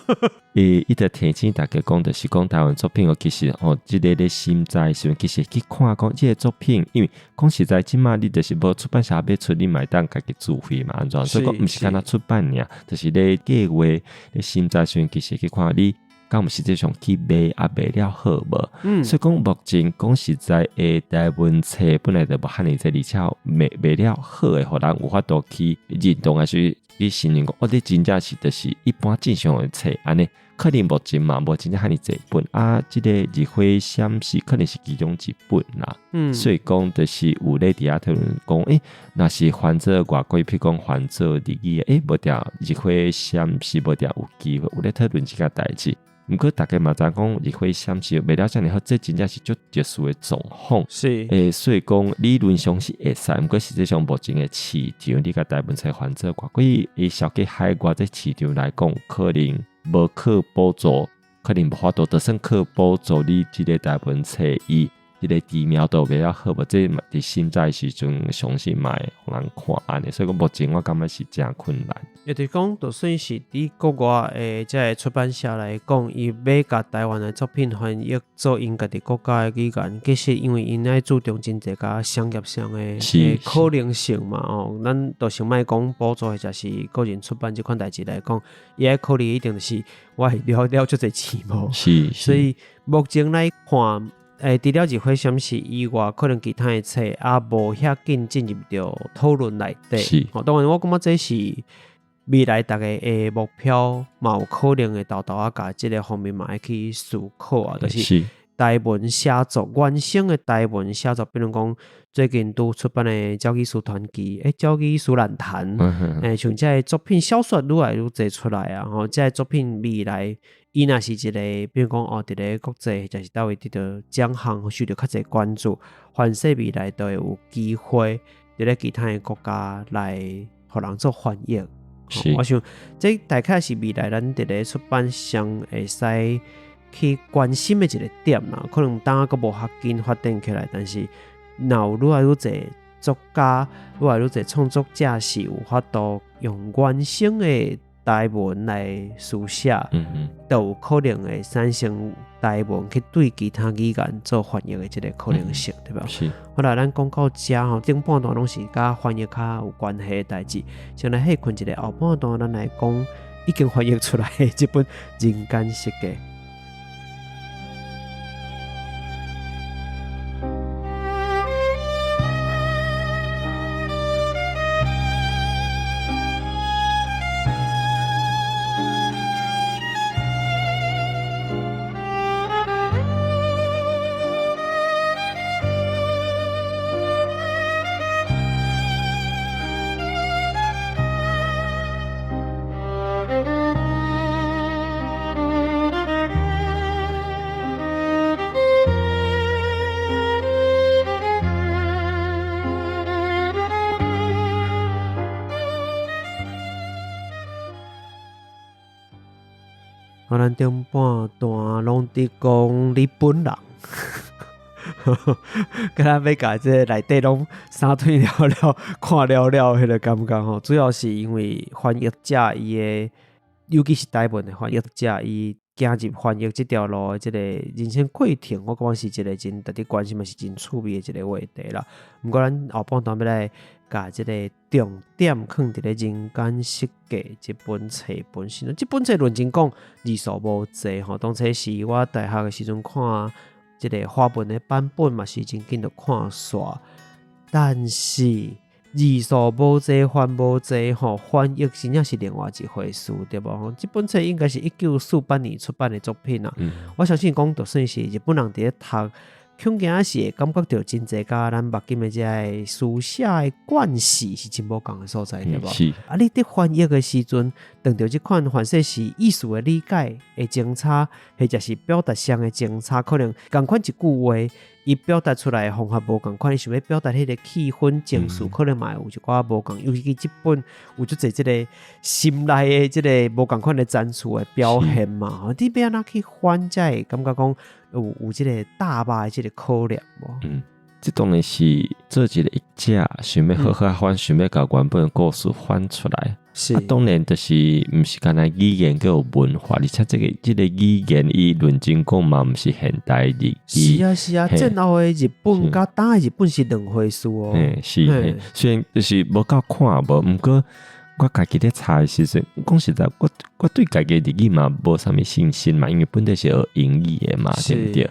伊就提醒大家講，就是講台灣作品哦，其實吼，這个咧審查的時陣，其實去看講這个作品，因為講實在，這馬你就是無出版社欲出，你嘛會當家己自費嘛，按怎？所以講毋是干焦出版爾，就是咧計劃咧審查時陣，其實去看你。敢有實際上去賣啊賣了好無？所以講目前講實在的台文冊本來就無遐爾濟，而且賣賣了好的，予人有法度去認同，還是去承認講，哦，這真正是就是一般正常的冊按呢，可能目前嘛無真正遐爾濟本啊，這个日火閃逝可能是其中一本啦。所以講就是有咧佇遐討論講，若是翻做外國，譬如講翻做日語，無定日火閃逝無定有機會，有咧討論這個代誌。毋過大家嘛知影講日火閃逝賣了遮爾好，這真正是足特殊的狀況。所以講理論上是會使，毋過實際上目前的市場，你共台文冊翻做外國，伊銷去海外這市場來講，可能無靠補助，可能無法度，就算靠補助，你這个台文冊伊這个知名度袂曉好無？這嘛佇審查時陣，相信嘛會予人看按呢，所以講目前我感覺是誠困難。也就是講，就算是佇國外的這个出版社來講，伊欲共台灣的作品翻譯做𪜶家己國家的語言，其實因為𪜶愛注重真濟共商業上的可能性嘛哦。咱就先莫講補助或者是個人出版這款代誌來講，伊愛考慮一定就是我會了了足濟錢無。所以目前來看，除了日火閃逝以外，可能其他的冊也無遐緊進入著討論內底。當然我感覺這是未來逐家的目標，嘛有可能會沓沓仔共這个方面嘛會去思考啊，就是台文寫作原生的台文寫作，比如講最近拄出版的《鳥語師傳奇》欸，《鳥語師蘭談》像這个作品小說愈來愈濟出來啊，吼，這个作品未來伊若是一個，比如講哦，佇咧國際或者是佗位得著獎項，受著較濟關注，凡勢未來都會有機會佇咧其他的國家來予人做翻譯。我想這大概是未來咱佇咧出版商會使去關心的一個點啦。可能當閣無遐緊發展起來，但是若有愈來愈濟作家，愈來愈濟創作者是有法度用原生的台文來書寫，都有可能會產生台文去對其他語言做翻譯的這个可能性，對吧？好啦，咱講到這吼，頂半段攏是佮翻譯較有關係的代誌，先來歇睏一下，後半段咱來講已經翻譯出來的這本《人間失格》。咱頂半段攏佇講日本人，敢若欲共這內底攏衫褪了了、看了了彼个感覺吼。主要是因為翻譯者伊的，尤其是台文的翻譯者，伊行入翻譯這條路的這个人生過程，我感覺是一个真值得關心，嘛是真趣味的一个話題啦。毋過咱後半段欲來共這个重點放佇咧人間失格這本冊本身。這本冊認真講字數無濟吼，當初是我大學的時陣看這个華文的版本嘛，是真緊就看煞。但是字數無濟，翻無濟吼，翻譯真正是另外一回事，對無？這本冊應該是1948年出版的作品啊。我相信講，就算是日本人佇咧讀恐驚是會感覺著真濟佮咱目今的這个書寫的慣勢是真無仝的所在，對無？是。啊，你佇翻譯的時陣，碰著這款凡勢是意思的理解的爭差，或者是表達上的爭差，可能仝款一句話，伊表達出來的方法無仝款，伊想欲表達彼个氣氛情緒，可能嘛會有一寡無仝。尤其這本有足濟這个心內的這个無仝款的層次的表現嘛。吼，你欲按怎去翻才會感覺講有這个大肉的這个考驗無？嗯，這當然是做一个譯者，想欲好好翻，想欲共原本的故事翻出來。啊，當然就是毋是干焦語言閣有文化，而且這個語言伊論真講嘛，毋是現代日語。是啊是啊，戰後的日本佮當的日本是兩回事哦。嘿，是，雖然就是無夠看無，毋過我家己咧查的時陣，講實在，我對家己日語嘛無啥物信心嘛，因為本底是學英語的嘛，對毋對？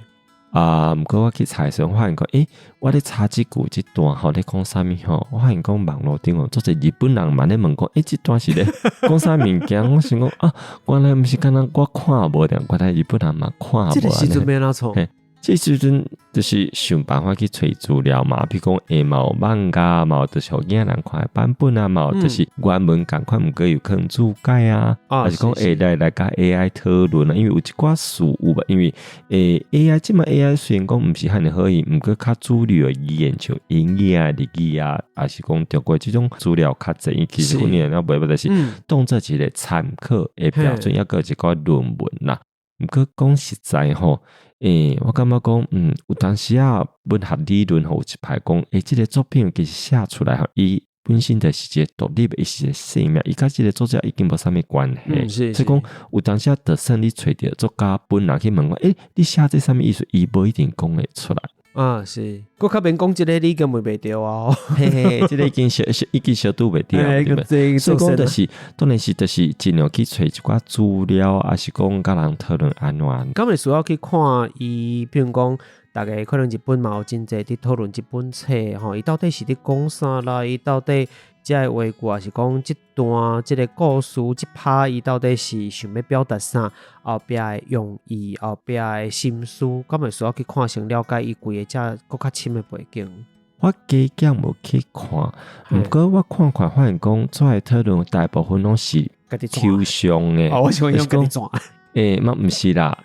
啊，毋過我去查的時陣，發現講，欸，我咧查這句這段吼咧講啥物吼？我發現講網路頂哦，足濟日本人嘛咧問講，欸，這段是咧講啥物件？我想講啊，原來毋是干焦我看無著，原來日本人嘛看無。這個時陣欲按怎創？嘿，這時陣就是想辦法去揣資料嘛，比如講會嘛有漫畫嘛，有就是予囡仔人看的版本啊，嘛有就是原文仝款，毋過有可能注解啊，還是講會來共 AI 討論啊，因為有一寡事有吧，因為AI 這馬 AI 雖然講毋是遐爾好用，毋過較主流的語言像英語啊、日語啊，還是講中國這種資料較濟，其實阮也袂捌，就是當做一個參考的標準，抑閣有一寡論文啦。毋過講實在吼，欸，我感覺講，有當時啊，文學理論吼有一派講，欸，這個作品其實寫出來吼，伊本身就是一個獨立的，伊是一個生命，伊佮這個作者已經無啥物關係。所以講有當時啊，就算你揣著作家本人去問講，欸，你寫這啥物意思？伊無一定講會出來。啊，是，閣較免講這個，你根本袂著啊！嘿嘿，這個已經小已經相拄袂著，所以講就是，當然是就是盡量去揣一寡資料，抑是講佮人討論按怎。敢會需要去看伊，比如講，逐家可能日本嘛有真濟佇討論這本冊吼，伊到底是佇講啥啦？伊到底這個話句，抑是講這段這个故事這拍，伊到底是想欲表達啥？後壁的用意，後壁的心思，敢會需要去看，先了解伊規個遮閣較深的背景？我加減無去看，毋過我看看發現講，遮的討論大部分攏是抽象的。哦，我想用家己轉。欸，嘛毋是啦，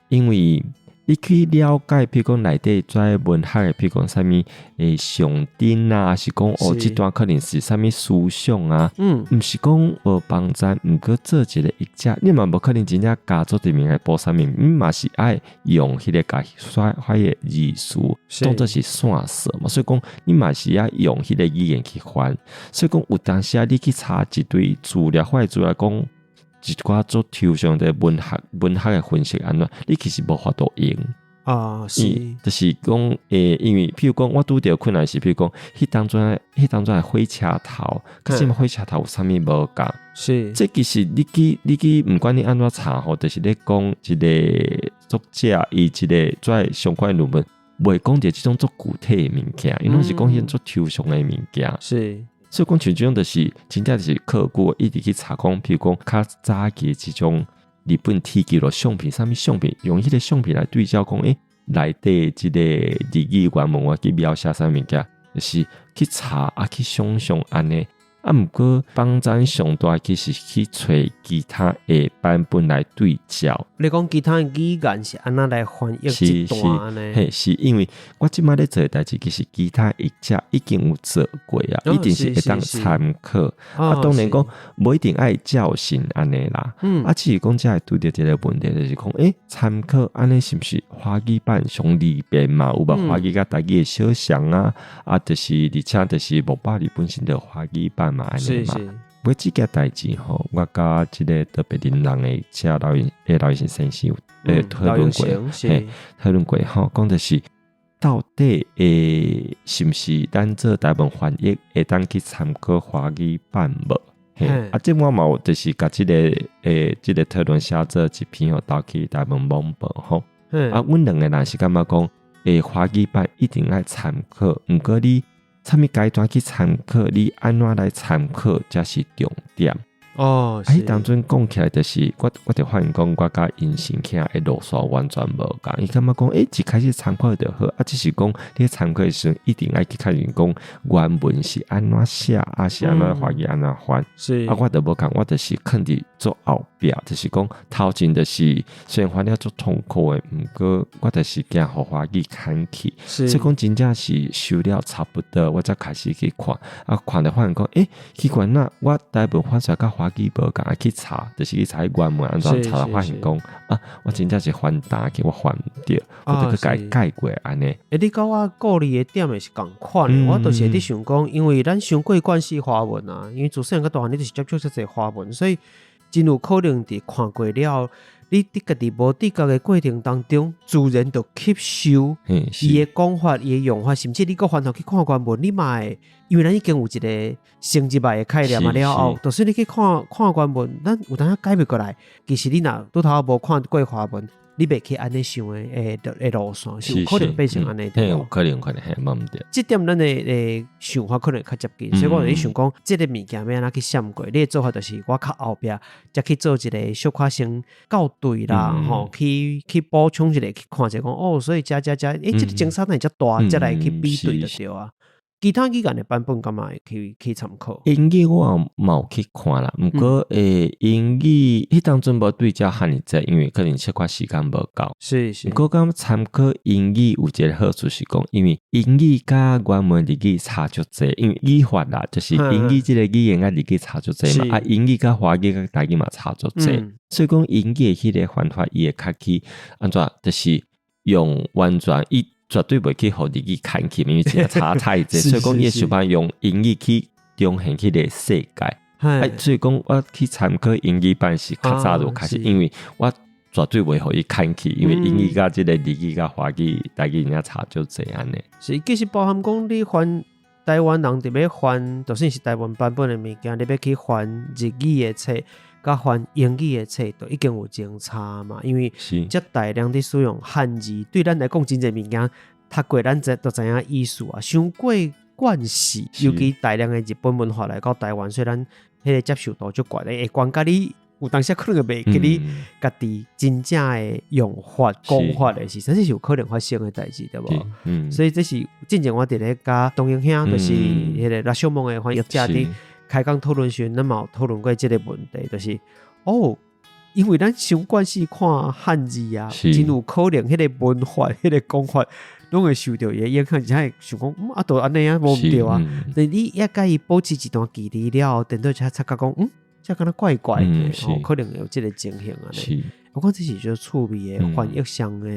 因為你去了解，比如講內底遮文學的，比如講啥物欸上頂啊，抑是講哦，這段可能是啥物思想啊？毋是講無幫助，毋過做一個譯者，你嘛無可能真正加做佇面來補啥物，你嘛是愛用彼个共翻翻譯意思當做是線索嘛，所以講你嘛是愛用彼个語言去翻，所以講有當時啊，你去查一堆資料，或者資料講一寡足抽象的文學的分析按怎，你其實無法度用。啊，是，就是講，欸，因為譬如講，我拄著困難是，譬如講，彼當陣的火車頭，可是火車頭有啥物無仝？這其實你去，毋管你按怎查吼，就是咧講一个作者伊一个遮相關論文，袂講著這種足具體的物件，伊攏是講彼種足抽象的物件。所以講像這種就是真正就是考古，一直去查講，譬如講較早期的這種日本鐵記錄相片，啥物相片，用彼个相片來對照講，欸，內底這个日語原文我去描寫啥物件，就是去查啊，去想像按呢。啊，毋過幫贊上大其實去揣其他的版本來對照。你講其他的語言是按怎來翻譯這段呢？嘿，是因為我這擺咧做的代誌，其實其他譯者已經有做過啊，一定是會當參考。啊，當然講無一定愛照信按呢啦。啊，只是講遮會拄著一個問題，就是講，欸，參考按呢是毋是華語版上利便嘛？有無華語佮台語的相像啊？啊，就是而且就是木百字本身就華語版嘛，按呢嘛。不過這件代誌吼，我佮這个特別恁人的遮老醫生先生有討論過，嘿，討論過吼，講的是到底欸，是毋是咱做台文翻譯會當去參考華語版無？嘿，啊，這我嘛有就是共這个欸，這个討論寫做一篇吼，投去台文網報吼。啊，阮兩個人是感覺講，欸，華語版一定愛參考，毋過你啥物階段去參考，你按怎來參考才是重點。哦，啊，彼當陣講起來就是我就發現講我佮𪜶申請的路線完全無仝。伊感覺講，欸，一開始參考就好，啊，只是講你參考的時陣一定愛去確認講原文是按怎寫，啊是按怎華語按怎翻。啊，我就無仝，我就是囥佇做後壁，就是講頭前就是雖然翻了足痛苦的，毋過我就是驚予華語牽去。所以講真正是收了差不多，我才開始去看，啊，看著發現講，欸，奇怪，那我台文翻出來佮華語無仝，愛去查，就是去查原文按怎查，發現講，啊，我真正是翻焦去，我翻毋著，我著閣共伊改過按呢。欸，你佮我顧慮的點會是仝款的，我就是佇想講，因為咱傷過慣勢華文啊，因為自細漢到大漢，你就是接觸遮濟華文，所以真有可能佇看過了，你佇家己無自覺的過程當中，自然就吸收伊的講法、伊的用法，甚至你閣翻頭去看原文，你嘛會，因為咱已經有一個承入來的概念啊了後，就算你去看看原文，咱有當時改袂過來，其實你若拄頭無看過華文，你袂去按呢想的，的路線是有可能變成按呢，對無？有可能，可能嘿，無毋對。這點咱的想法可能較接近，所以我就咧想講，這个物件欲按怎去閃過？你的做法就是我較後壁才去做一個小可先校對啦，吼，去補充一下，去看者講哦，所以遮遮遮，欸，這个爭差哪會遮大，才來去比對就對啊。其他語言的版本敢嘛會去參考？英語我嘛有去看啦，毋過欸，英語彼當陣無對照遐爾濟，因為可能小可時間無夠。毋過感覺參考英語有一個好處是講，因為英語佮原文日語差足濟，因為語法啦，就是英語這個語言佮日語差足濟嘛，啊，英語佮華語佮台語嘛差足濟，所以講英語的彼个方法伊會較去按怎，就是用完全伊。絕對袂去予日語牽去，因為真正差太濟，所以講伊會想辦法用英語去呈現彼个世界。啊，所以講我去參考英語版是較早就開始，因為我絕對袂予伊牽去，因為英語佮這個日語佮華語、台語爾差足濟按呢。是，其實包含講你翻台灣人佇欲翻，就算是台灣版本的物件，你欲去翻日語的冊，佮翻英語的冊，都已經有真差嘛。因為遮大量佇使用漢字，對咱來講真濟物件讀過，咱知都知影意思啊。傷過慣勢，尤其大量的日本文化來到台灣，所以咱彼個接受度足懸的，會懸甲你有當時可能會袂記你家己真正的用法、講法的時陣，這是有可能發生的代誌，對無？所以這是進前我佇咧佮東英兄，就是彼个羅生門的翻譯者佇開講討論時，咱嘛有討論過這个問題，就是哦，因為咱傷慣勢看漢字啊，真有可能彼个文法、彼个講法，攏會受著伊的影響，而且會想講，啊，就按呢啊，無毋對啊。但你抑佮伊保持一段距離了後，等到才察覺講，這敢若怪怪的，哦，可能會有這个情形按呢。我講這是足趣味的翻譯上的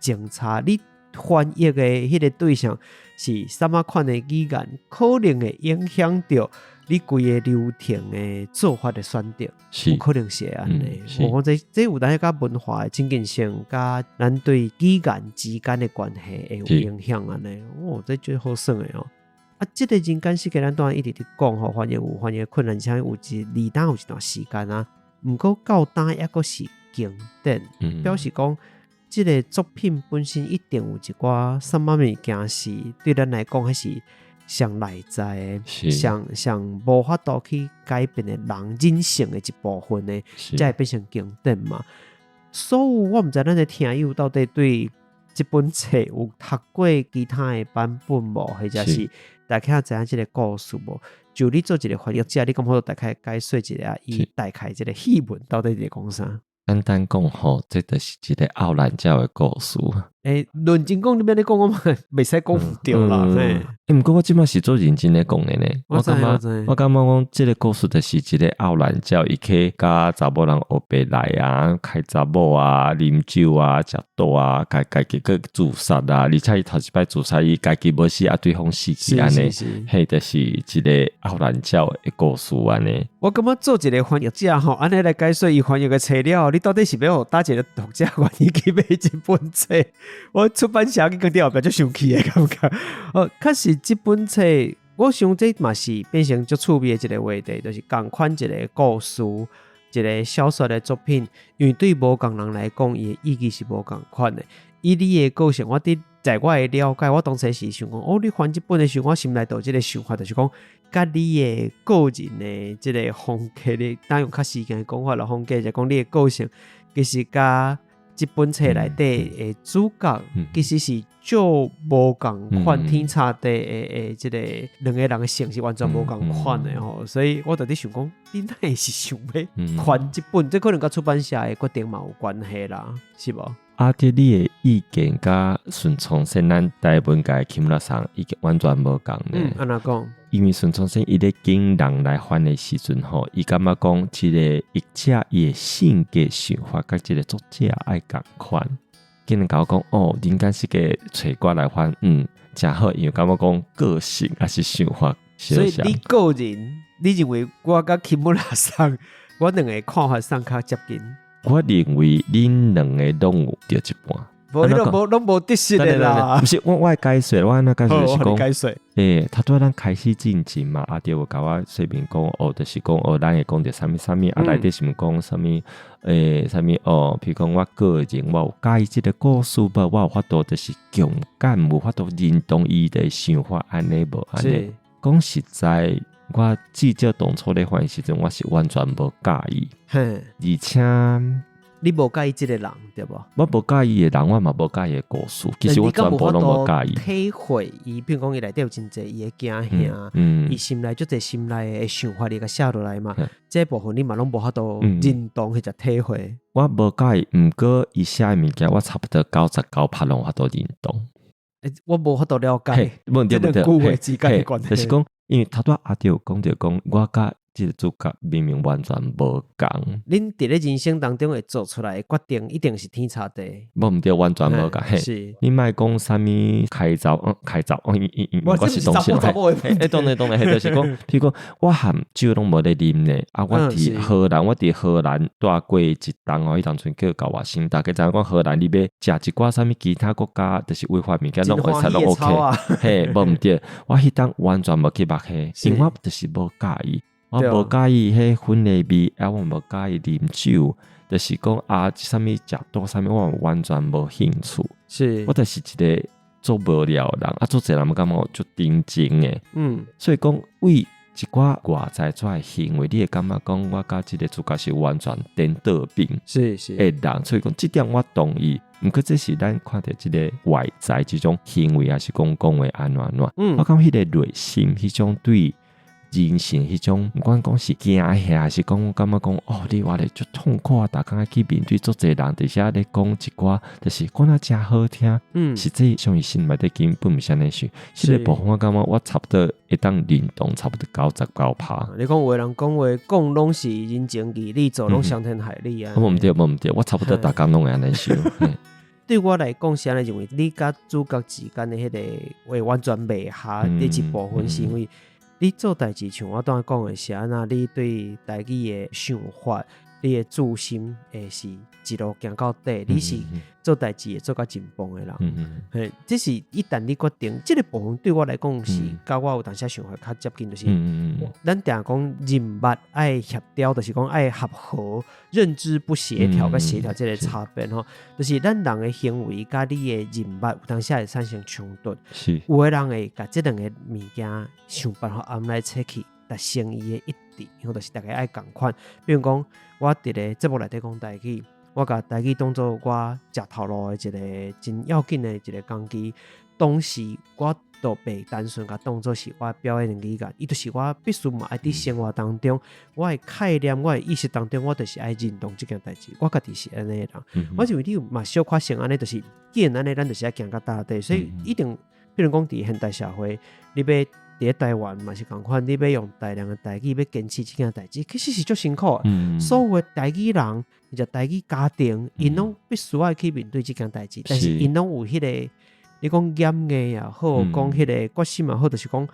爭差，你翻譯的彼个對象是啥物款的語言，可能會影響著你規个流程的做法的選擇，有可能是會按呢。我講這這有當時佮文化的親近性，佮咱對語言之間的關係會有影響按呢。哦，這足好耍的哦。啊，這个人間世界咱當然一直佇講吼，翻譯有翻譯的困難，而且有一離當有一段時間啊。毋過到今猶閣是經典，表示講這个作品本身一定有一寡啥物物件是對咱來講，彼是上內在的，上上無法度去改變的人人性的一部分的，才會變成經典嘛。所以我毋知咱的聽友到底對這本冊有讀過其他的版本無，或者是大概知影這个故事無？就你做一个翻譯者，你敢好大概解說一下，伊大概這个戲文到底佇講啥？簡單講吼，這就是一个漚懶鳥的故事。欸，認真講，你欲按呢講，我嘛袂使講毋對啦。欸，毋過我這擺是足認真咧講的呢。我感覺，我感覺講這个故事就是一个漚懶鳥，伊去佮查某人烏白來啊，開查某啊，啉酒啊，食賭啊，家家己閣自殺啊，而且伊頭一擺自殺，伊家己無死啊，對方死去按呢，彼就是一个漚懶鳥的故事按呢。我感覺做一个翻譯者吼，按呢來解說伊翻譯的冊了，你到底是欲予佗一个讀者願意去買這本冊？我出版社去講佇後壁足生氣的感覺。哦，確實這本冊，我想這嘛是變成足趣味的一个話題，就是仝款一个故事，一个小說的作品，因為對無仝人來講，伊的意義是無仝款的。以你的個性，我佇在我的了解，我當初是想講，哦，你翻這本的時候，我心內就有這个想法，就是講，佮你的個人的這个風格，你當用較時間的講法來風格，就講你的個性，其實佮這本冊內底的主角，其實是足無仝款，天差地的這个兩个人的性是完全無仝款的吼，所以我就佇想講，你哪會是想欲翻這本？這可能佮出版社的決定嘛有關係啦，是無？阿弟，你的意見佮順從先咱台文界木村桑意見完全無仝呢。按怎講？因為順從先伊咧揀人來翻的時陣吼，伊感覺講這个譯者伊的性格想法佮這个作者愛仝款。竟然共我講哦，人間世界揣我來翻，誠好，因為感覺講個性抑是想法。所以你個人，你認為我佮木村桑，我兩个看法上較接近？我認為恁兩个攏有著一半。無，彼個無攏無得失的啦。毋是，我的解說，我按怎解說是講，欸，頭拄仔咱開始進前嘛，阿弟有共我說明講，哦，就是講，哦，咱會講著啥物啥物，啊，內底是毋講啥物，欸，啥物哦，比如講我個人，我有佮意這个故事無？我有法度就是共感，無法度認同伊的想法，按呢無按呢？講實在，我至少當初咧翻的時陣，我是完全無佮意，而且你無佮意這个人對無？我無佮意的人，我嘛無佮意的故事。其實我全部攏無佮意。體會伊，比如講伊內底有真濟伊的驚嚇，伊心內足濟心內的想法，你共寫落來嘛。這部分你嘛攏無法度認同或者體會。我無佮意，毋過伊寫的物件，我差不多99%攏有法度認同。欸，我無法度了解。無對無對，這兩句話之間的關係。就是講，因為頭拄仔阿弟有講著講，我佮這个主角明明完全無仝。恁佇咧人生當中會做出來的決定，一定是天差地。無毋對，完全無仝。嘿，你莫講啥物開髒，開髒，我是東西。欸，當然當然，就是講，譬如講，我含酒攏無咧啉咧，啊，我佇荷蘭蹛過一冬哦，彼當陣叫舊外省，大家知影講荷蘭，你欲食一寡啥物其他國家，就是違法物件攏會使攏 OK。嘿，無毋對，我彼冬完全無去目彼，因為我就是無佮意。我無佮意彼薰的味，啊，我無佮意啉酒，就是講啊，啥物食多啥物，我完全無興趣。我就是一个足無聊的人，啊，足濟人感覺我足認真的。所以講為一寡外在做的行為，你會感覺講我佮這个主角是完全顛倒反的人，所以講這點我同意。毋過這是咱看著這个外在這種行為，抑是講講話按怎按怎。我感覺彼个內心彼種對人生彼種，毋管講是驚嚇，抑是講感覺講哦，你活咧足痛苦啊！逐工愛去面對足濟人，佇遮咧講一寡，就是講得誠好聽。實際上伊心內底根本毋是按呢想。這个部分我感覺我差不多會當認同，差不多99%。你講有的人講話講攏是人情義理，做攏傷天害理啊。無毋對，無毋對，我差不多逐工攏會按呢想。對我來講是按呢認為，你佮主角之間的彼个會完全袂合的一部分，是因為你做代誌，像我拄仔講的是按怎，你對台語的想法，你的自信會是一路行到底，你是做代誌會做甲真棒的人。嘿，這是一旦你決定，這个部分對我來講是佮我有當時想法較接近，就是咱定講人脈愛協調，就是講愛合和，認知不協調佮協調這个差別吼，就是咱人的行為佮你的人脈有當時會產生衝突。有的人會共這兩个物件想辦法按來切去，達成伊的一致，或就是逐家愛仝款。比如講，我佇咧節目內底講台語，我共台語當做我食頭路的一个真要緊的一个工具。當時我都袂單純共當做是我表演的語言，伊就是我必須嘛愛佇生活當中，我的概念、我的意識當中，我就是愛認同這件代誌。我家己是按呢的人，我認為你有嘛小可像按呢，就是既然按呢，咱就是愛行到底，所以一定，比如講佇現代社會，你欲佇咧台灣嘛是仝款，你欲用大量的台語欲堅持這件代誌，其實是足辛苦的。所有的台語人，或者台語家庭，𪜶攏必須愛去面對這件代誌，但是𪜶攏有彼个，你講嚴的也好，講彼个決心也好，就是講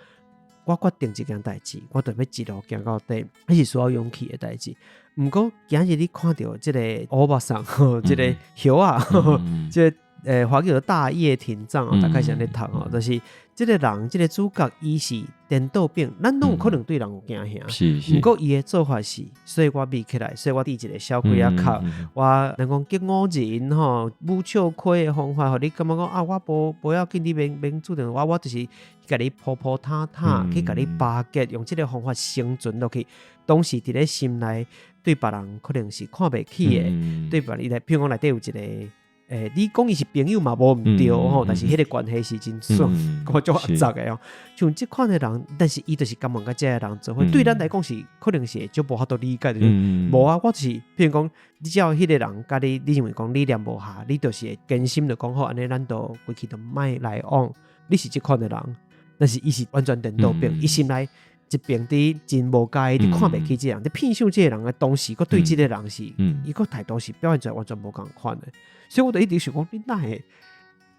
我決定這件代誌，我就欲一路行到底，彼是需要勇氣的代誌。毋過今日你看著這个歐巴桑，這个葉仔，這个華語叫做大葉町長，大概是按呢讀吼，就是。這个人，這个主角伊是顛倒反，咱攏有可能對人有驚嚇。毋過伊的做法是，所以我眯起來，所以我戴一个小開仔殼，我人講激五人吼，舞笑虧的方法，予你感覺講啊，我無無要緊，你免免主動我，我就是共你鋪鋪沓沓去共你巴結，用這个方法生存落去。當時佇咧心內對別人可能是看袂起的，對別人伊來，譬如講內底有一个。你講伊是朋友嘛，無毋對吼，但是彼个關係是真爽，感覺足齷齪的哦。像這款的人，但是伊就是甘願佮這个人做伙，對咱來講是可能是會足無法度理解，就是無啊，我就是，譬如講，你只要彼个人佮你，你認為講理念無合，你就是會堅心就講好，按呢咱就規氣就莫來往。你是這款的人，但是伊是完全顛倒反，伊心內一邊佇真無佮意，你看袂起這个人，你騙想這个人的當時，閣對這个人是，伊個態度是表現出來完全無仝款的。所以我就一直想講，你哪會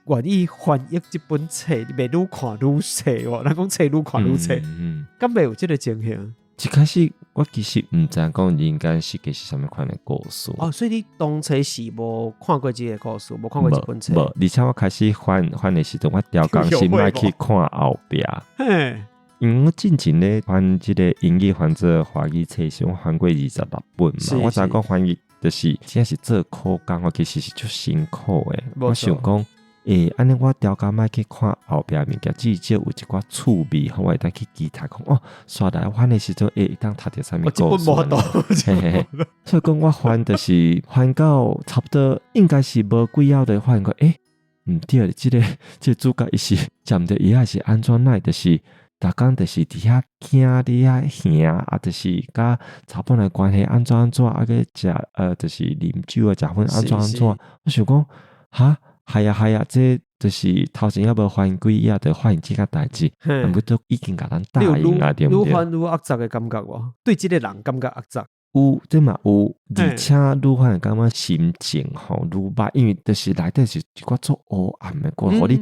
願意翻譯這本冊？你袂愈看愈冊無？人講冊愈看愈冊，敢會有這个情形？一開始我其實毋知影講人間失格是啥物款的故事。哦，所以你當初是無看過這个故事，無看過這本冊。無，而且我開始翻翻的時陣，我刁工是莫去看後壁。因為我進前咧翻這个英語翻做華語冊時，我翻過26本嘛。我知影講翻譯就是真正是做苦工，我其實是足辛苦的。我想講，按呢我刁工莫去看後壁物件，至少有一寡趣味，予我會當去期待講哦，煞來翻的時陣會當讀著啥物故事。嘿嘿嘿，所以講我翻就是翻到差不多，應該是無幾頁就發現講，毋對，這个主角伊是食毋著伊還是按怎來，就是逐工就是佇遐驚，佇遐嚇，啊，就是佮查某人關係按怎按怎，啊去食，就是啉酒啊，食薰按怎按怎。我想講，哈，係啊係啊，這就是頭前猶無翻幾頁，就發現這個代誌，毋過都已經共咱答應啊，對毋對？愈翻愈齷齪的感覺無？對這個人感覺齷齪。有，這嘛有，而且愈翻會感覺心情吼愈歹，因為就是內底是一寡足黑暗的歌，予你，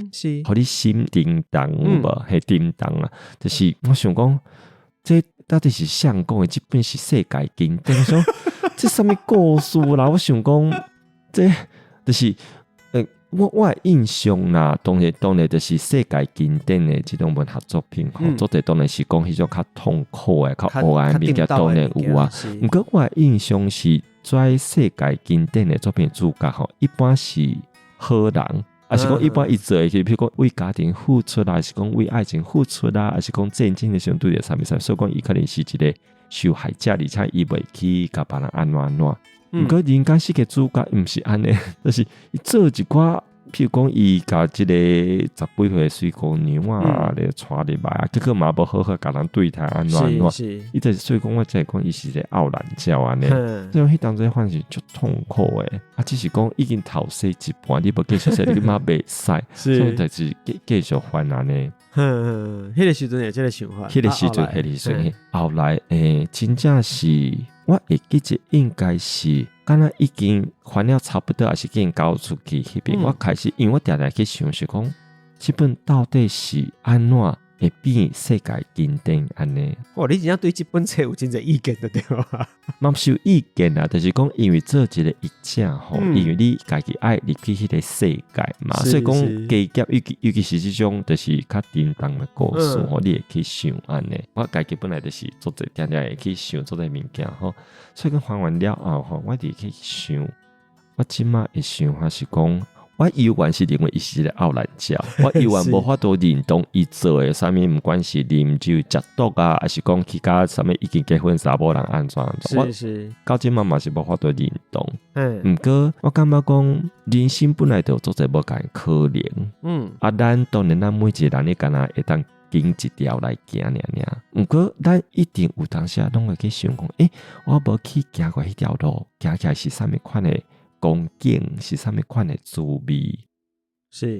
予你心沉重有無？彼沉重啊，就是我想講，這到底是誰講的？這本是世界經典，我想這啥物故事啦？我想講，這就是，我的印象啦，當然當然就是世界經典的這種文學作品，吼，做者當然是講彼種較痛苦的、較黑暗的物件，當然有啊。毋過我的印象是，跩世界經典的作品主角吼，一般是好人，抑是講一般伊做的，譬如講為家庭付出啦，抑是講為愛情付出啦，抑是講戰爭的時陣拄著啥物啥物，所以講伊可能是一個受害者，而且伊袂去共別人按怎按怎。毋過人間失格主角毋是按呢，就是伊做一寡，譬如講伊共這个十幾歲水姑娘啊，咧娶入來啊，結果嘛無好好共人對待按怎按怎，伊就是所以講我才會講伊是一个漚懶鳥按呢。所以彼當陣反是足痛苦的，啊，只是講已經頭洗一半，你無繼續洗，你嘛袂使，所以就是繼繼續翻按呢。哼，彼个時陣有這个想法，彼个時陣，彼个時陣，後來真正是我會記得應該是，敢若已經翻了差不多，抑是已經交出去彼邊，我開始，因為我定定去想是講，這本到底是按怎會變世界經典按呢？哦，你真正對這本冊有真濟意見就對啊？嘛毋是有意見啦，就是講因為做一个譯者吼，因為你家己愛入去彼个世界嘛，所以講加減，尤其是這種就是較沉重的故事吼，你會去想按呢。我家己本來就是做濟定定會去想做濟物件吼，所以講翻完了後吼，我就去想，我這馬的想法是講，我猶原是認為伊是一个漚懶鳥，我猶原無法度認同伊做的啥物，毋管是啉酒、食毒啊，抑是講去佮啥物已經結婚查某人按怎按怎，我到這馬嘛是無法度認同。毋過我感覺講，人生本來就有足濟無仝的可能。啊，咱當然咱每一个人，你敢若會當揀一條來行爾爾。毋過咱一定有當時攏會去想講，我無去行過彼條路，行起來是啥物款的光景，是啥物款的滋味？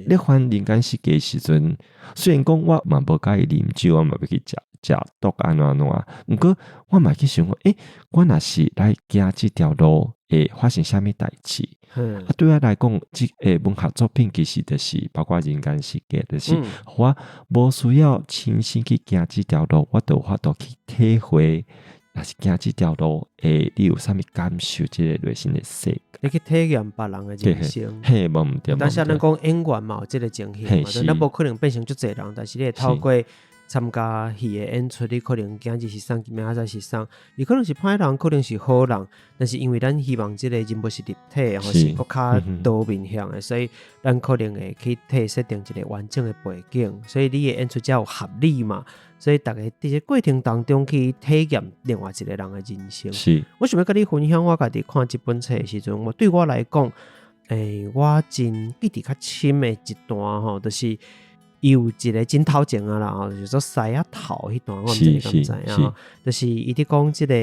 你翻人間失格的時陣，雖然講我嘛無佮意啉酒，我嘛欲去食食毒按怎按怎，毋過我嘛去想講，我若是來行這條路，會發生啥物代誌？啊，對我來講，這个文學作品其實就是包括人間失格，就是我無需要親身去行這條路，我就有法度去體會。若是行這條路，會你有啥物感受？這個內心的世界，你去體驗別人的人生。嘿，無毋對。但是咱講演員嘛有這個情形嘛，咱無可能變成足濟人，但是你會透過參加戲的演出，你可能今日是啥，明仔載是啥，伊可能是歹人，可能是好人，但是因為咱希望這個人物是立體，或是閣較多面向的，所以咱可能會去替設定一個完整的背景，所以你的演出才有合理嘛。所以逐家佇這過程當中去體驗另外一個人的人生。我想欲佮你分享，我家己看這本冊的時陣，我對我來講，我真記得較深的一段吼，就是伊有一個真頭前啊啦吼，就是說獅仔頭彼段，我毋知你敢知影，就是伊佇講這個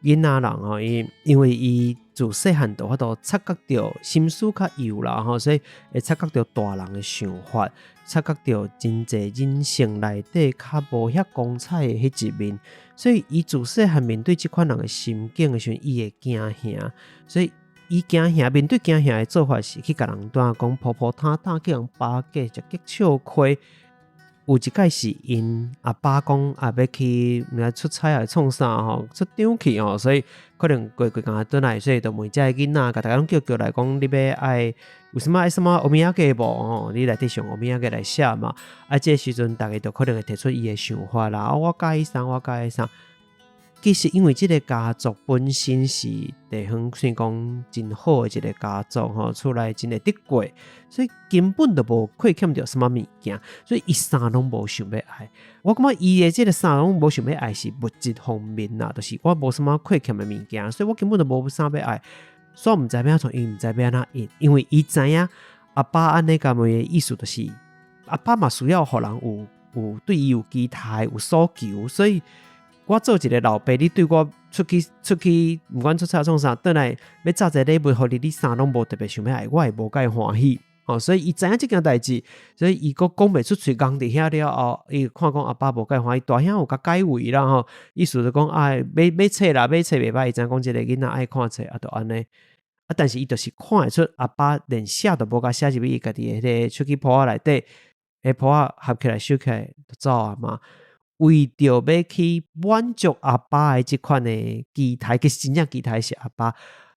囡仔人吼，伊因為伊自細漢就有法度察覺著心思較幼啦吼，所以會察覺著大人的想法，察覺著真濟人生內底較無遐光彩的彼一面，所以伊自細漢面對這款人的心境的時陣，伊會驚嚇，所以伊驚嚇面對驚嚇的做法是去共人蹛講鋪鋪坦坦，去予人巴結食激笑虧。有一擺是𪜶阿爸講啊，欲去毋知出差抑是創啥吼，出張去吼，所以可能過幾工轉來，所以就問這个囡仔，共逐家攏叫叫來講，你欲愛有啥物愛啥物お土産無吼？你內底想お土産來寫嘛？啊，這個時陣逐家就可能會提出伊的想法啦。啊，我佮意啥，我佮意啥。其實因為這個家族本身是地方算講真好的一個家族吼，厝內真會得過，所以根本就無虧欠著啥物物件，所以伊啥攏無想欲愛。我感覺伊的這個啥攏無想欲愛是物質方面啦，就是我無啥物虧欠的物件，所以我根本就無啥欲愛。所以毋知欲按怎，伊毋知欲按怎應，因為伊知影阿爸按呢共問的意思，就是阿爸嘛需要予人有對伊有期待、有所求，所以我做一個老爸，你對我出去出去，毋管出差創啥，轉來欲紮一個禮物予你，你啥攏無特別想欲愛，我會無介歡喜。哦，所以伊知影這件代誌，所以伊閣講袂出喙，尪佇遐了後，伊看講阿爸無介歡喜，大兄有共解圍啦吼，意思就講啊，買買冊啦，買冊袂歹，伊知影講這個囡仔愛看冊，啊，就按呢。啊，但是伊就是看會出阿爸連寫都無共寫入去伊家己的彼個手機簿仔內底，彼簿仔合起來收起來就走啊嘛。為著欲去滿足阿爸的這款的期待，其實真正期待是阿爸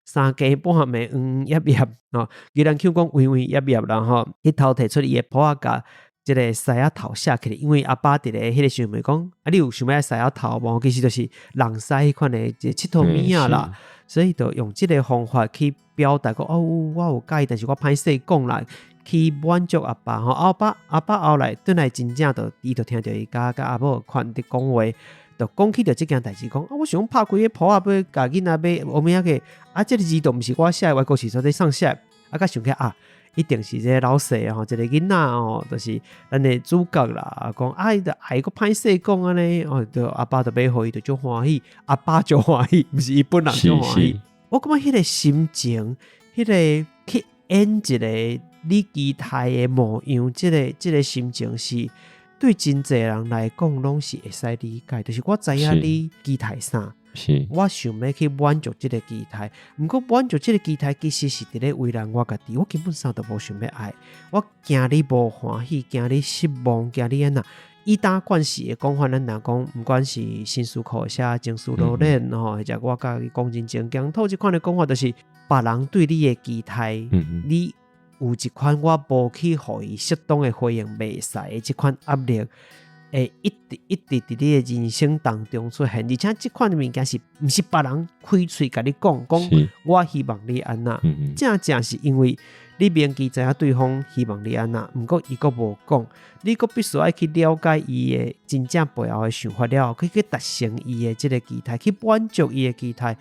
三更半暝黃葉葉吼，伊人講黃黃葉葉啦吼，去偷提出伊的簿仔共這個獅仔頭寫起來，因為阿爸佇咧彼個時陣問講，啊，你有想欲愛獅仔頭無？其實就是人獅彼款的一個𨑨迌物仔啦，所以就用這個方法去表達講，哦，我有佮意，但是我歹勢講啦。去滿足阿爸吼，阿爸阿爸後來轉來真正就伊就聽著伊共阿某款佇講話，就講起著這件代誌，講啊，我想講拍開彼簿仔欲共囡仔買お土産，啊，這個字都毋是我寫的，外國是說咧上寫，啊，才想起啊，一定是這個老細吼，這個囡仔吼，就是咱的主角啦，講啊，伊就愛閣歹勢講按呢，哦，就阿爸就買予伊，就足歡喜，阿爸足歡喜，毋是伊本人足歡喜。我感覺彼個心情，彼個去演一個你期待的模樣，這個心情是對真濟人來講攏是會使理解。就是我知影你期待啥，我想欲去滿足這個期待。毋過滿足這個期待，其實是佇咧為難我家己。我根本啥都無想欲愛，我驚你無歡喜，驚你失望，驚你按怎。以當慣勢的講法，咱若講，毋管是新思考寫情緒羅鏈吼，或者我共你講真正檢討這款的講法，就是別人對你的期待，你有一款我無去予伊適當的回應，袂使的這款壓力，會一直一直佇你的人生當中出現，而且這款的物件是毋是別人開喙共你講，講我希望你按怎，正正是因為你明知知影對方希望你按怎，毋過伊閣無講，你閣必須愛去了解伊的真正背後的想法了後，去達成伊的這個期待，去滿足伊的期待，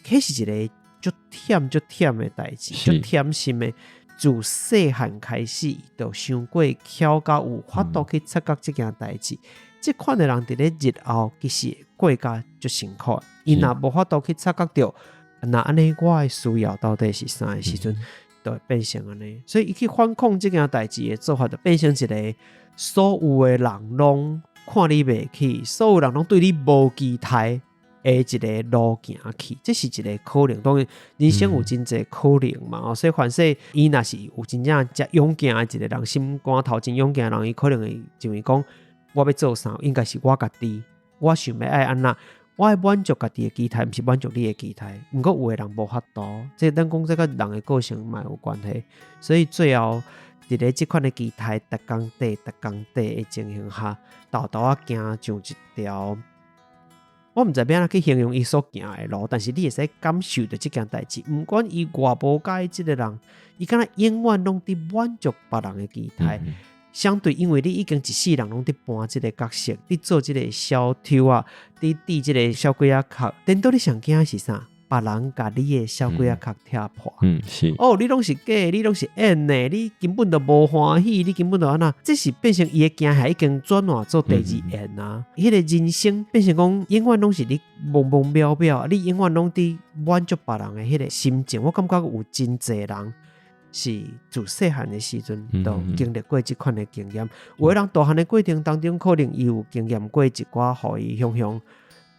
彼是一個足忝足忝的代誌，足忝心的。自細漢開始就傷過巧到有法度去察覺這件代誌，這款的人佇咧日後其實過甲足辛苦。伊若無法度去察覺著，那按呢我的需要到底是啥的時陣，就會變成按呢。所以伊去反抗這件代誌的做法，就變成一個所有的人攏看你袂起，所有人攏對你無期待的一個路行去，這是一個可能。當然，人生有真濟可能嘛。所以，凡勢伊若是有真正遮勇敢的一個人，心肝頭真勇敢的人，伊可能會認為講，我欲做啥，應該是我家己，我想欲愛按怎，我愛滿足家己的期待，毋是滿足你的期待。毋過有的人無法度，這咱講這佮人的個性嘛有關係。所以最後，佇咧這款的期待，逐工綴、逐工綴的情形下，沓沓仔行上一條，我毋知欲按怎去形容伊所行的路，但是你會使感受著這件代誌。毋管伊偌無佮意這个人，伊敢若永遠攏佇滿足別人的期待。相對，因為你已經一世人攏佇扮這个角色，佇做這个小偷仔，佇佇這个小鬼仔殼，顛倒你上驚的是啥？別人共你的小鬼仔殼拆破。哦，你攏是假的，你攏是演的，你根本就無歡喜，你根本就按怎？這是變成伊的驚嚇已經轉換做第二演啊！彼個人生變成講，永遠攏是你懵懵渺渺，你永遠攏佇滿足別人的彼个心情。我感覺有真濟人是自細漢的時陣就經歷過這款的經驗。有的人大漢的過程當中，可能伊有經驗過一寡，予伊雄雄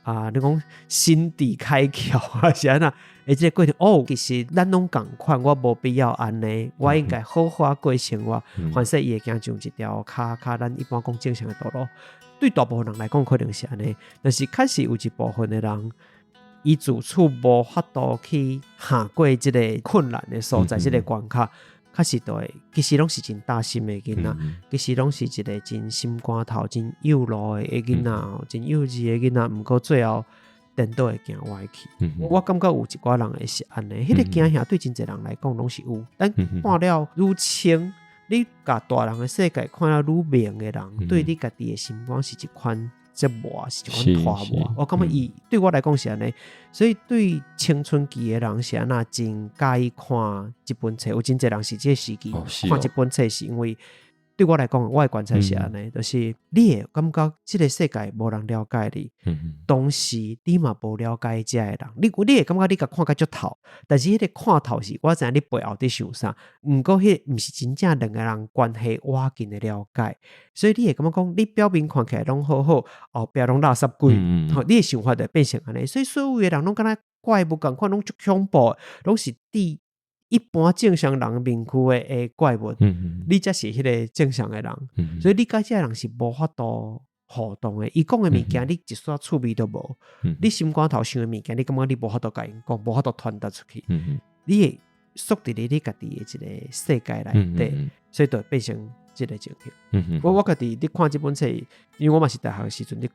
啊，你講心底開竅啊，是按怎？欸，這個過程哦，其實咱攏仝款，我無必要按呢，我應該好好過生活。反正伊會行上一條較較咱一般講正常的道路。對大部分人來講，可能是按呢，但是確實有一部分的人，伊自此無法度去跨過這个困難的所在，這个關卡，確實都會，其實攏是真擔心的囡仔，其實攏是一个真心肝頭、真幼路的囡仔，真幼稚的囡仔。毋過最後顛倒會行歪去。我感覺有一寡人會是按呢，彼个驚嚇對真濟人來講攏是有。但看了愈清，你共大人的世界看了愈明的人，對你家己的心肝是一款折磨，是一款拖磨。我感覺伊對我來講是按呢，所以對青春期的人是按怎真佮意看這本冊。有真濟人是這个時期看這本冊，是因為對我來講，我的觀察是按呢，就是你會感覺這个世界無人了解你，同時你嘛無了解遮的人，你會感覺你共看甲足透，但是彼个看透是我知影你背後佇想啥，毋過彼个毋是真正兩个人關係倚近的了解，所以你會感覺講，你表面看起來攏好好，後壁攏垃圾鬼，吼，你的想法就變成按呢，所以所有的人攏敢若怪物仝款，攏足恐怖，攏是佇一般正常人面具的怪物，你才是彼个正常的人，所以你佮這个人是無法度互動的。伊講的物件，你一絲趣味都無。你心肝頭想的物件，你感覺你無法度共𪜶講，無法度傳達出去。你會縮佇咧你家己的一个世界內底，所以就會變成這个情形。我家己佇看這本冊，因為我嘛是大學的時陣佇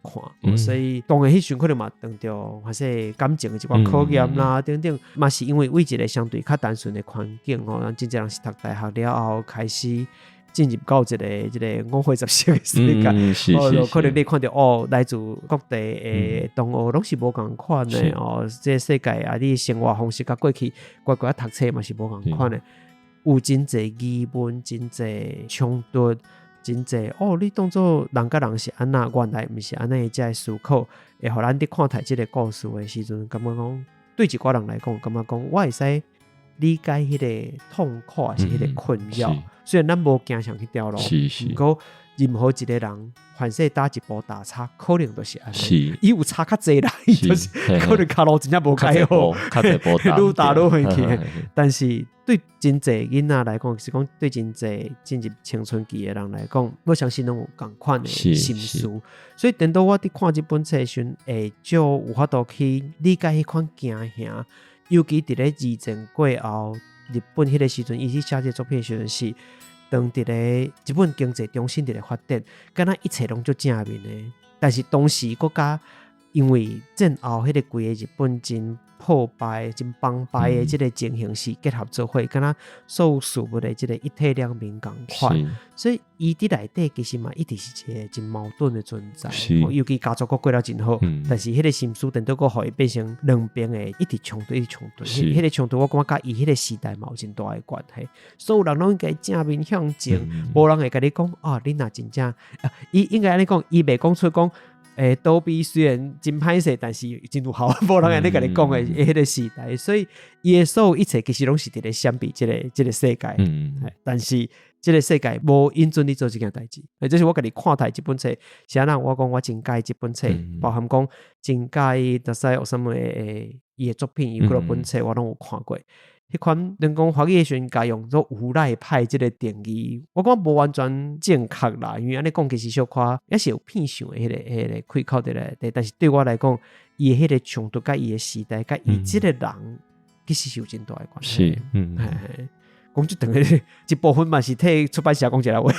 看，所以當然彼時陣可能嘛當著還是感情的一寡考驗啦等等，嘛是因為為一个相對較單純的環境吼，咱真濟人是讀大學了後開始進入到一个這个五花十色的世界，哦，可能你看著哦，來自各地的同學攏是無仝款的哦，這个世界啊，你生活方式佮過去乖乖讀冊嘛是無仝款的。有真濟疑問，真濟衝突，真濟哦！你當做人佮人是按怎，原來毋是按呢，才會思考，會予咱佇看待這个故事的時陣，感覺講對一寡人來講，感覺講我會使理解彼个痛苦，還是彼个困擾。雖然咱無行上彼條路，毋過任何一个人，凡勢踏一步大差，可能都是按呢。伊有差較濟啦，伊就是可能跤路真正無蓋好，愈踏愈遠去。但是對真濟囡仔來講，是講對真濟進入青春期的人來講，我相信攏有仝款的心思。所以，顛倒我佇看這本冊時陣，會少有法度去理解彼款驚嚇。尤其佇咧二戰過後，日本彼个時陣，伊去寫這個作品的時陣是當佇咧日本經濟重新佇咧發展，敢若一切攏足正面的。但是當時閣較因為戰後彼個規个日本真破敗、真崩敗的這个情形是結合做伙，敢若所有事物的這个一體兩面仝款，所以伊佇內底其實嘛一直是一個真矛盾的存在。尤其家族閣過了真好，但是彼个心思顛倒閣予伊變成兩邊的一直衝突，一直衝突。彼个衝突我感覺佮伊彼个時代嘛有真大的關係。所有人攏應該正面向前，無人會共你講啊，你若真正，伊應該按呢講，伊袂講出講。欸，倒比雖然真歹勢，但是真有效，無人按呢共你講的彼个時代，所以伊的所有一切其實攏是佇咧閃避這个這个世界。但是這个世界無允准你做這件代誌。這是我家己看待這本冊，是按怎我講我真佮意這本冊，包含講真佮意大西有啥物的伊的作品，伊幾落本冊我攏有看過。彼款咱講華語的時陣，共用做無賴派這个定義，我感覺無完全正確啦，因為按呢講其實小可猶是有偏向的彼个開口佇內底，但是對我來講，伊的彼個衝突佮伊的時代佮伊這个人，其實是有真大的關係。是，嗯，嘿嘿，講這長的一部分嘛是替出版社講一下話，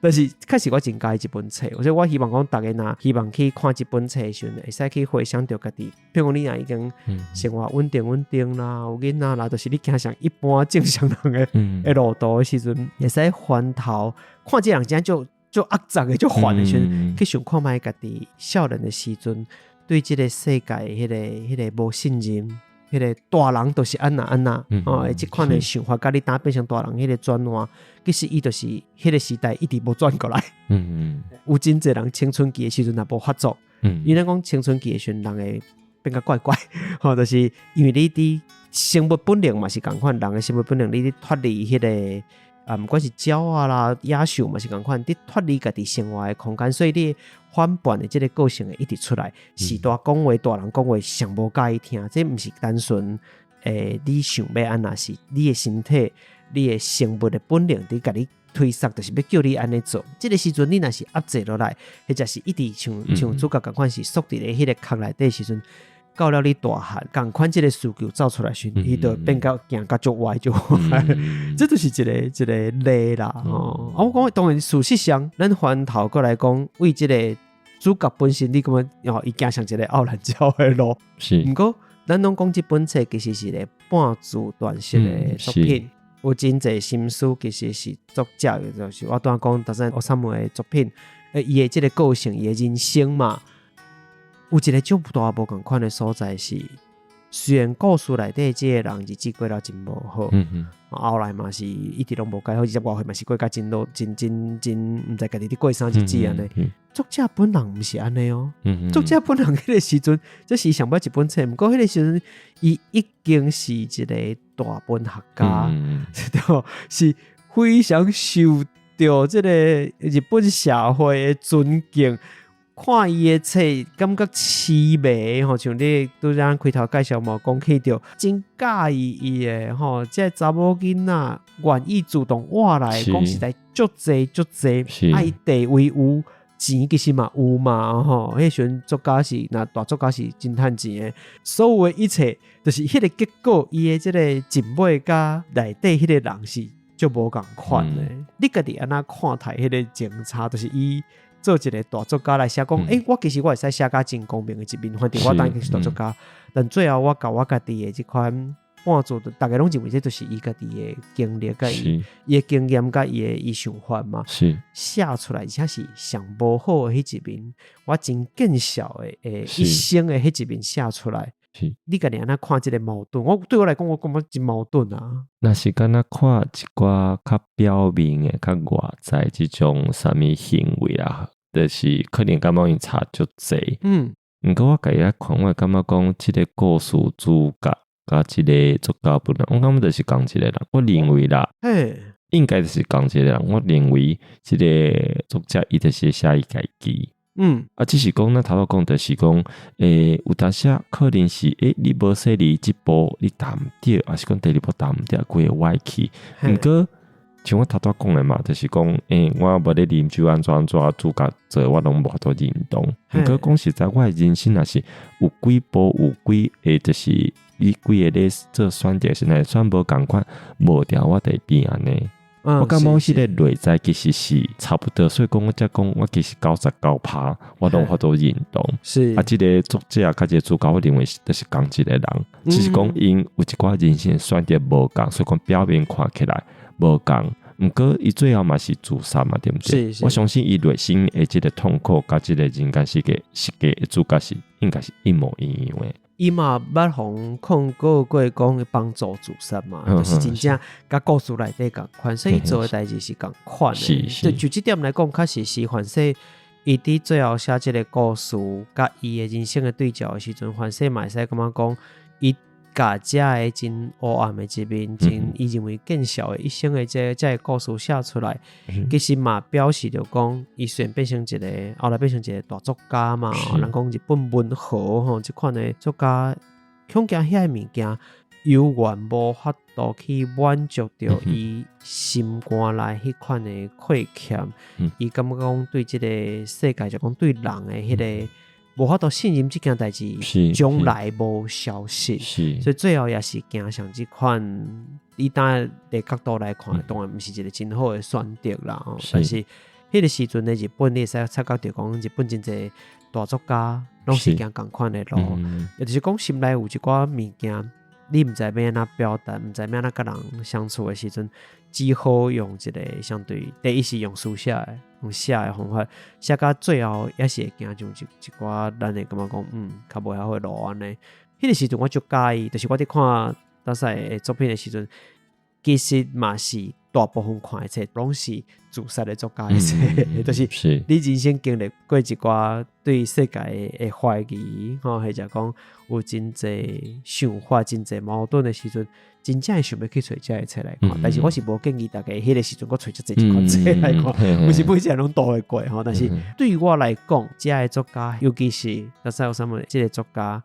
但是確實我真佮意這本冊，所以我希望講逐家若希望去看這本冊的時陣，會使去回想著家己，譬如講你若已經生活穩定穩定啦，有囡仔啦，就是你行上一般正常人的路途的時陣，會使翻頭看這人真足足齷齪的、足煩的時陣，去想看覓家己少年的時陣，對這个世界彼个無信任。彼个大人就是按那按那，哦，這款的想法，佮你當變成大人彼个轉換，其實伊就是彼个時代一直無轉過來。有真濟人青春期的時陣若無發作，因為咱講青春期的時陣，人會變較怪怪，吼，就是因為你佇生物本能嘛是仝款，人的生物本能，你佇脫離彼个啊，毋管是鳥仔啦、野獸嘛是仝款，佇脫離家己生活的空間，所以你反叛的這个個性會一直出來。序大講話，大人講話上無佮意聽，這毋是單純你想欲按怎，是你的身體、你的生物的本能佇共你推捒，就是欲叫你按呢做。這个時陣你若是壓制落來，或者是一直像主角仝款是縮佇咧彼个殼內底時陣，到了你大漢，仝款這个需求走出來時，伊就變甲行甲足歪足歪，這就是一个一个例啦。哦，啊，我講當然事實上，咱翻頭過來講，為這个主角本身，你感覺哦，伊行上一个奧蘭鳥的路。毋過，咱攏講這本冊其實是一个半自傳式的作品，有真濟心思，其實是作者，就是我拄仔講，頭先奧薩姆的作品，伊的這个個性，伊的人生嘛。有一个足大無仝款的所在是，雖然故事內底這个人日子過了真無好，後來嘛是一直攏無改好，20外歲嘛是過甲真老，真真真毋知家己佇過啥日子按呢。作者本人毋是按呢哦，作者本人彼个時陣，這是上尾一本冊，毋過彼个時陣，伊已經是一个大文學家，對無？是非常受著這个日本社會的尊敬。看伊的冊，感覺悽迷吼，像你拄才開頭介紹嘛，講起著真佮意伊的吼，這个查某囡仔願意主動活來，講實在足濟足濟，啊伊地位有，錢其實嘛有嘛吼，彼時陣作家是若大作家是真趁錢的，所有的一切就是彼个結果，伊的這个結尾佮內底彼个人是足無仝款的。你家己按怎看待彼个情差？就是伊做一个大作家來寫講，欸，我其實我會使寫甲真光明的一面，反正我當然是大作家，但最後我共我家己的這款半自傳，逐家攏認為這就是伊家己的經歷，佮伊伊的經驗，佮伊的伊想法嘛。寫出來，而且是上無好的彼一面，我真見笑的一生的彼一面寫出來。你家己按怎看這个矛盾？我對我來講，我感覺真矛盾啊。若是敢若看一寡較表面的、較外在這種啥物行為啊，就是可能感覺𪜶差足濟。毋過我家己來看，我會感覺講這个故事主角佮這个作家本人，我感覺就是仝一個人。我認為啦，應該就是仝一個人。我認為這个作者伊就是寫伊家己。啊，只是講咱頭拄講，就是講，有當時可能是，你無說你這步你踏毋對，抑是講第二步踏毋對，規个歪去。毋過，像我頭拄講的嘛，就是講，我無咧啉酒按怎按怎，主角做我攏無法度認同。毋過講實在，我的人生若是有幾步有幾个，就是你幾个咧做選擇時，若選無仝款，無定我就會變按呢。我感覺彼个內在其實是差不多，所以講我才講，我其實99%我攏有法度認同。啊，這个作者佮這个主角，我認為是就是仝一個人，只是講𪜶有一寡人生選擇無仝，所以講表面看起來無仝。毋過伊最後嘛是自殺嘛，對毋對？我相信伊內心的這个痛苦佮這个人間世界設計的主角是應該是一模一樣的。伊嘛捌予控告過講幫助自殺嘛，就是真正佮故事內底仝款，所以伊做的代誌是仝款的。就就這點來講，確實是凡勢伊佇最後寫這个故事，佮伊的人生的對照的時陣，凡勢嘛會使感覺講，伊共這个真黑暗的一面，真伊認為見笑的一生的這个故事寫出來，其實嘛表示著講，伊雖然變成一個後來變成一個大作家嘛，人講日本文豪吼，這款的作家，恐驚遐个物件，猶原無法度去滿足著伊心肝內彼款的虧欠，伊感覺講對這個世界，就講對人的彼個無法度信任這件代誌，將來無消失，所以最後也是走向這款。以當的角度來看，當然毋是一個真好的選擇啦。但是彼個時陣的日本，你會使察覺著講日本真濟大作家攏是行仝款的路，也就是講心內有一寡物件，你毋知欲按怎表達，毋知欲按怎佮人相處的時陣，只好用一個相對第一是用書寫的，用寫的方法，寫到最後也是會行上一寡咱會感覺講，較無遐好的路按呢。彼個時陣我足佮意，就是我佇看達賽的作品的時陣，其實嘛是大部分看的冊攏是自殺的作家的冊，就是你人生經歷過一寡對世界的懷疑，吼，或者講有真濟想法、真濟矛盾的時陣，真正會想欲去揣這个冊來看。但是我是無建議大家彼個時陣閣揣遮濟這款冊來看，毋是每一個人攏度會過吼。但是對我來講，這个作家，尤其是達賽有啥物這個作家，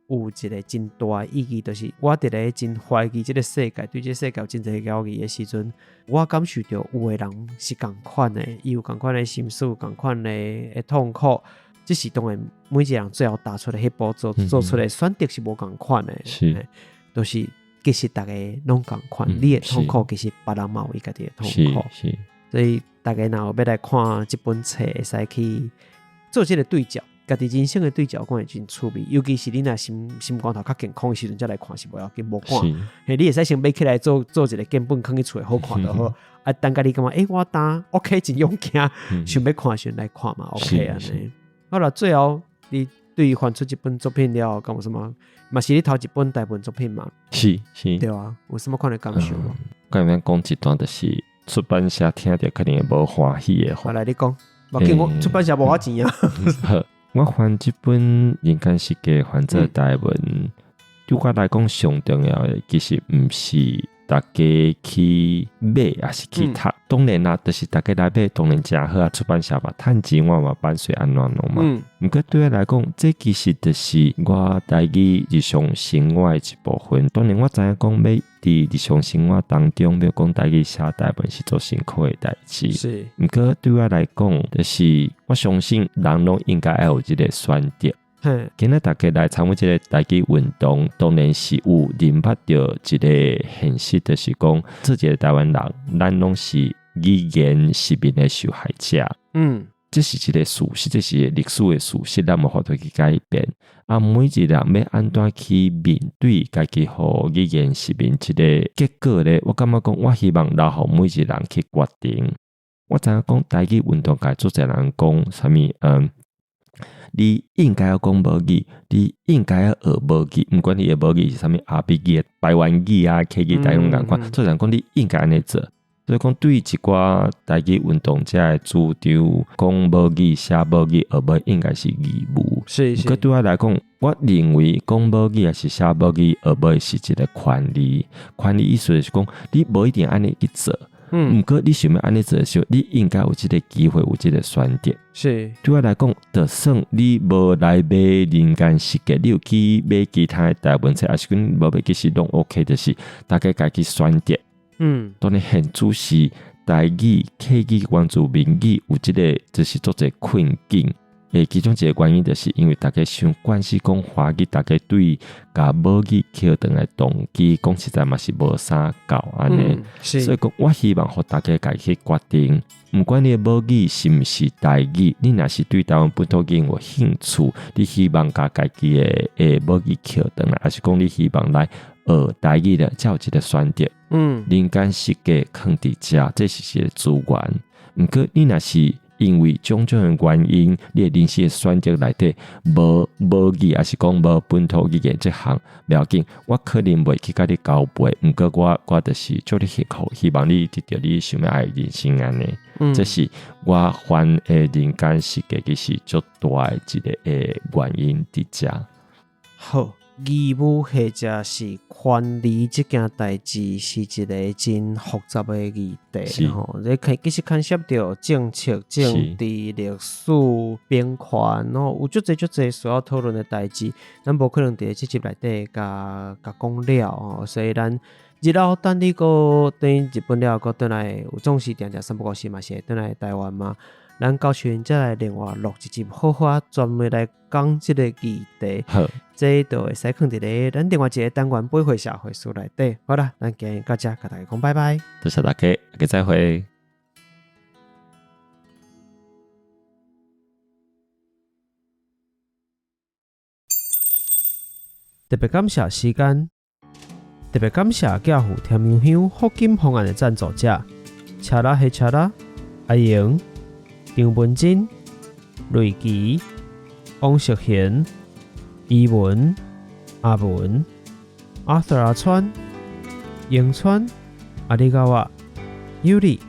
有一個真大的意義，就是我佇咧真懷疑這個世界，對這個世界有真濟懷疑的時陣，我感受著有的人是仝款的，伊有仝款的心事，仝款的痛苦，只是當然每一個人最後踏出的彼步做出來選擇是無仝款的，就是其實逐家攏仝款，你的痛苦其實別人嘛有伊家己的痛苦，所以逐家若有欲來看這本冊，會使去做這個對照。家己人生的對照，講會真趣味，尤其是你若心肝頭較健康的時陣，才來看是無要緊，無看，嘿，你會使先買起來做做一個建本，囥佇厝內好看就好。啊，等共你感覺，我當 OK 真勇敢，想欲看時來看嘛，OK 按呢。好啦，最後你對於翻出這本作品了後，敢有啥物？嘛是你頭一本台文作品嘛？是是。對啊，有啥物款的感受無？剛剛講一段，就是出版社聽著可能會無歡喜的話。來，你講，無緊，我出版社無我錢啊。好。我翻這本《人間失格》翻做台文，對我來講上重要的其實毋是大家去買，抑是去讀。當然啦，就是大家來買，當然誠好啊。出版社嘛，趁錢我嘛版稅按怎弄嘛。毋過對我來講，這其實就是我台語日常生活的一部分。當然我知影講欲佇日常生活當中，欲講台語寫台文是足辛苦的代誌。毋過對我來講，就是我相信人攏應該愛有這個選擇。今仔大家來參與這個台語運動，當然是有認捌著一個現實，就是講做一個台灣人，咱攏是語言殖民的受害者。這是一個事實，這是歷史的事實，咱無法度去改變。啊，每一個人欲按怎去面對家己予語言殖民這個結果咧？我感覺講，我希望留予每一個人去決定。我知影講台語運動界足濟人講啥物，你應該要講母語，你應該要學母語，毋管你的母語是啥物阿比語、排灣語啊、客語、台語仝款，足濟人講你應該按呢做。所以講，對一寡台語運動者的主張，講母語、寫母語、學母語應該是義務。毋過對我來講，我認為講母語抑是寫母語、學母語是一個權利。權利意思就是講，你無一定按呢去做。毋過你想欲按呢做的時候，你應該有這個機會，有這個選擇。對我來講，就算你無來買人間失格，你有去買其他的台文冊，抑是講無買，其實攏 OK，就是大家家己選擇。當然，現主是台語、客語、原住民語有這個就是足濟困境。其中一個原因就是因為大家傷慣勢講華語，大家對共母語抾轉來動機，講實在嘛是無啥夠按呢。所以講，我希望予大家家己去決定，毋管你的母語是毋是台語，你若是對台灣本土語言有興趣，你希望共家己的母語抾轉來，抑是講你希望來學台語的，才有這個選擇。人間失格囥佇遮，這是一個資源。毋過你若是因為種種的原因，你的人生的選擇內底無母語，抑是講無本土語言這項，無要緊，我可能袂去共你交背，毋過我就是祝你幸福，希望你得著你想欲愛的人生按呢。這是我翻的人間失格其實足大的一個的原因佇遮。好。義務或者是權利這件代誌是一個真複雜的議題吼，這其實牽涉著政策、政治、歷史、平權吼，有足濟足濟需要討論的代誌，咱無可能佇這集內底共共講了吼，所以咱日後等你閣轉去日本了後，閣轉來有總是定定三不五時嘛是會轉來台灣嘛。咱到時陣才來另外錄一集，好好仔專門來講這個議題。好，這就會使囥佇咧咱另外一個單元八歲社會事內底。好啦，咱今日到遮，共大家講拜拜。多謝大家，大家再會。特別感謝時間，特別感謝寄付甜香香福金方案的贊助者，車啦黑車啦，阿瑩。張文珍、瑞琪、王淑賢、伊文、阿文、Arthur 阿川、永川、阿里高瓦、尤里、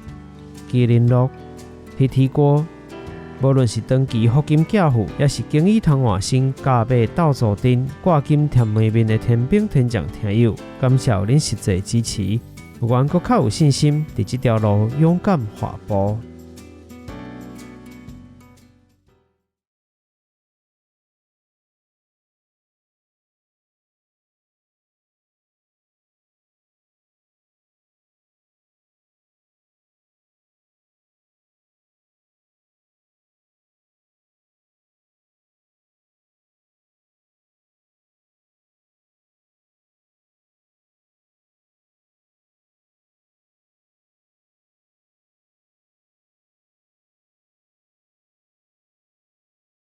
麒麟樂、PT 哥，無論是長期福金寄付，抑是經已通換新加買鬥助陣掛金甜梅麵的天兵天將聽友，感謝恁實際支持，予阮閣較有信心，佇這條路勇敢踏步。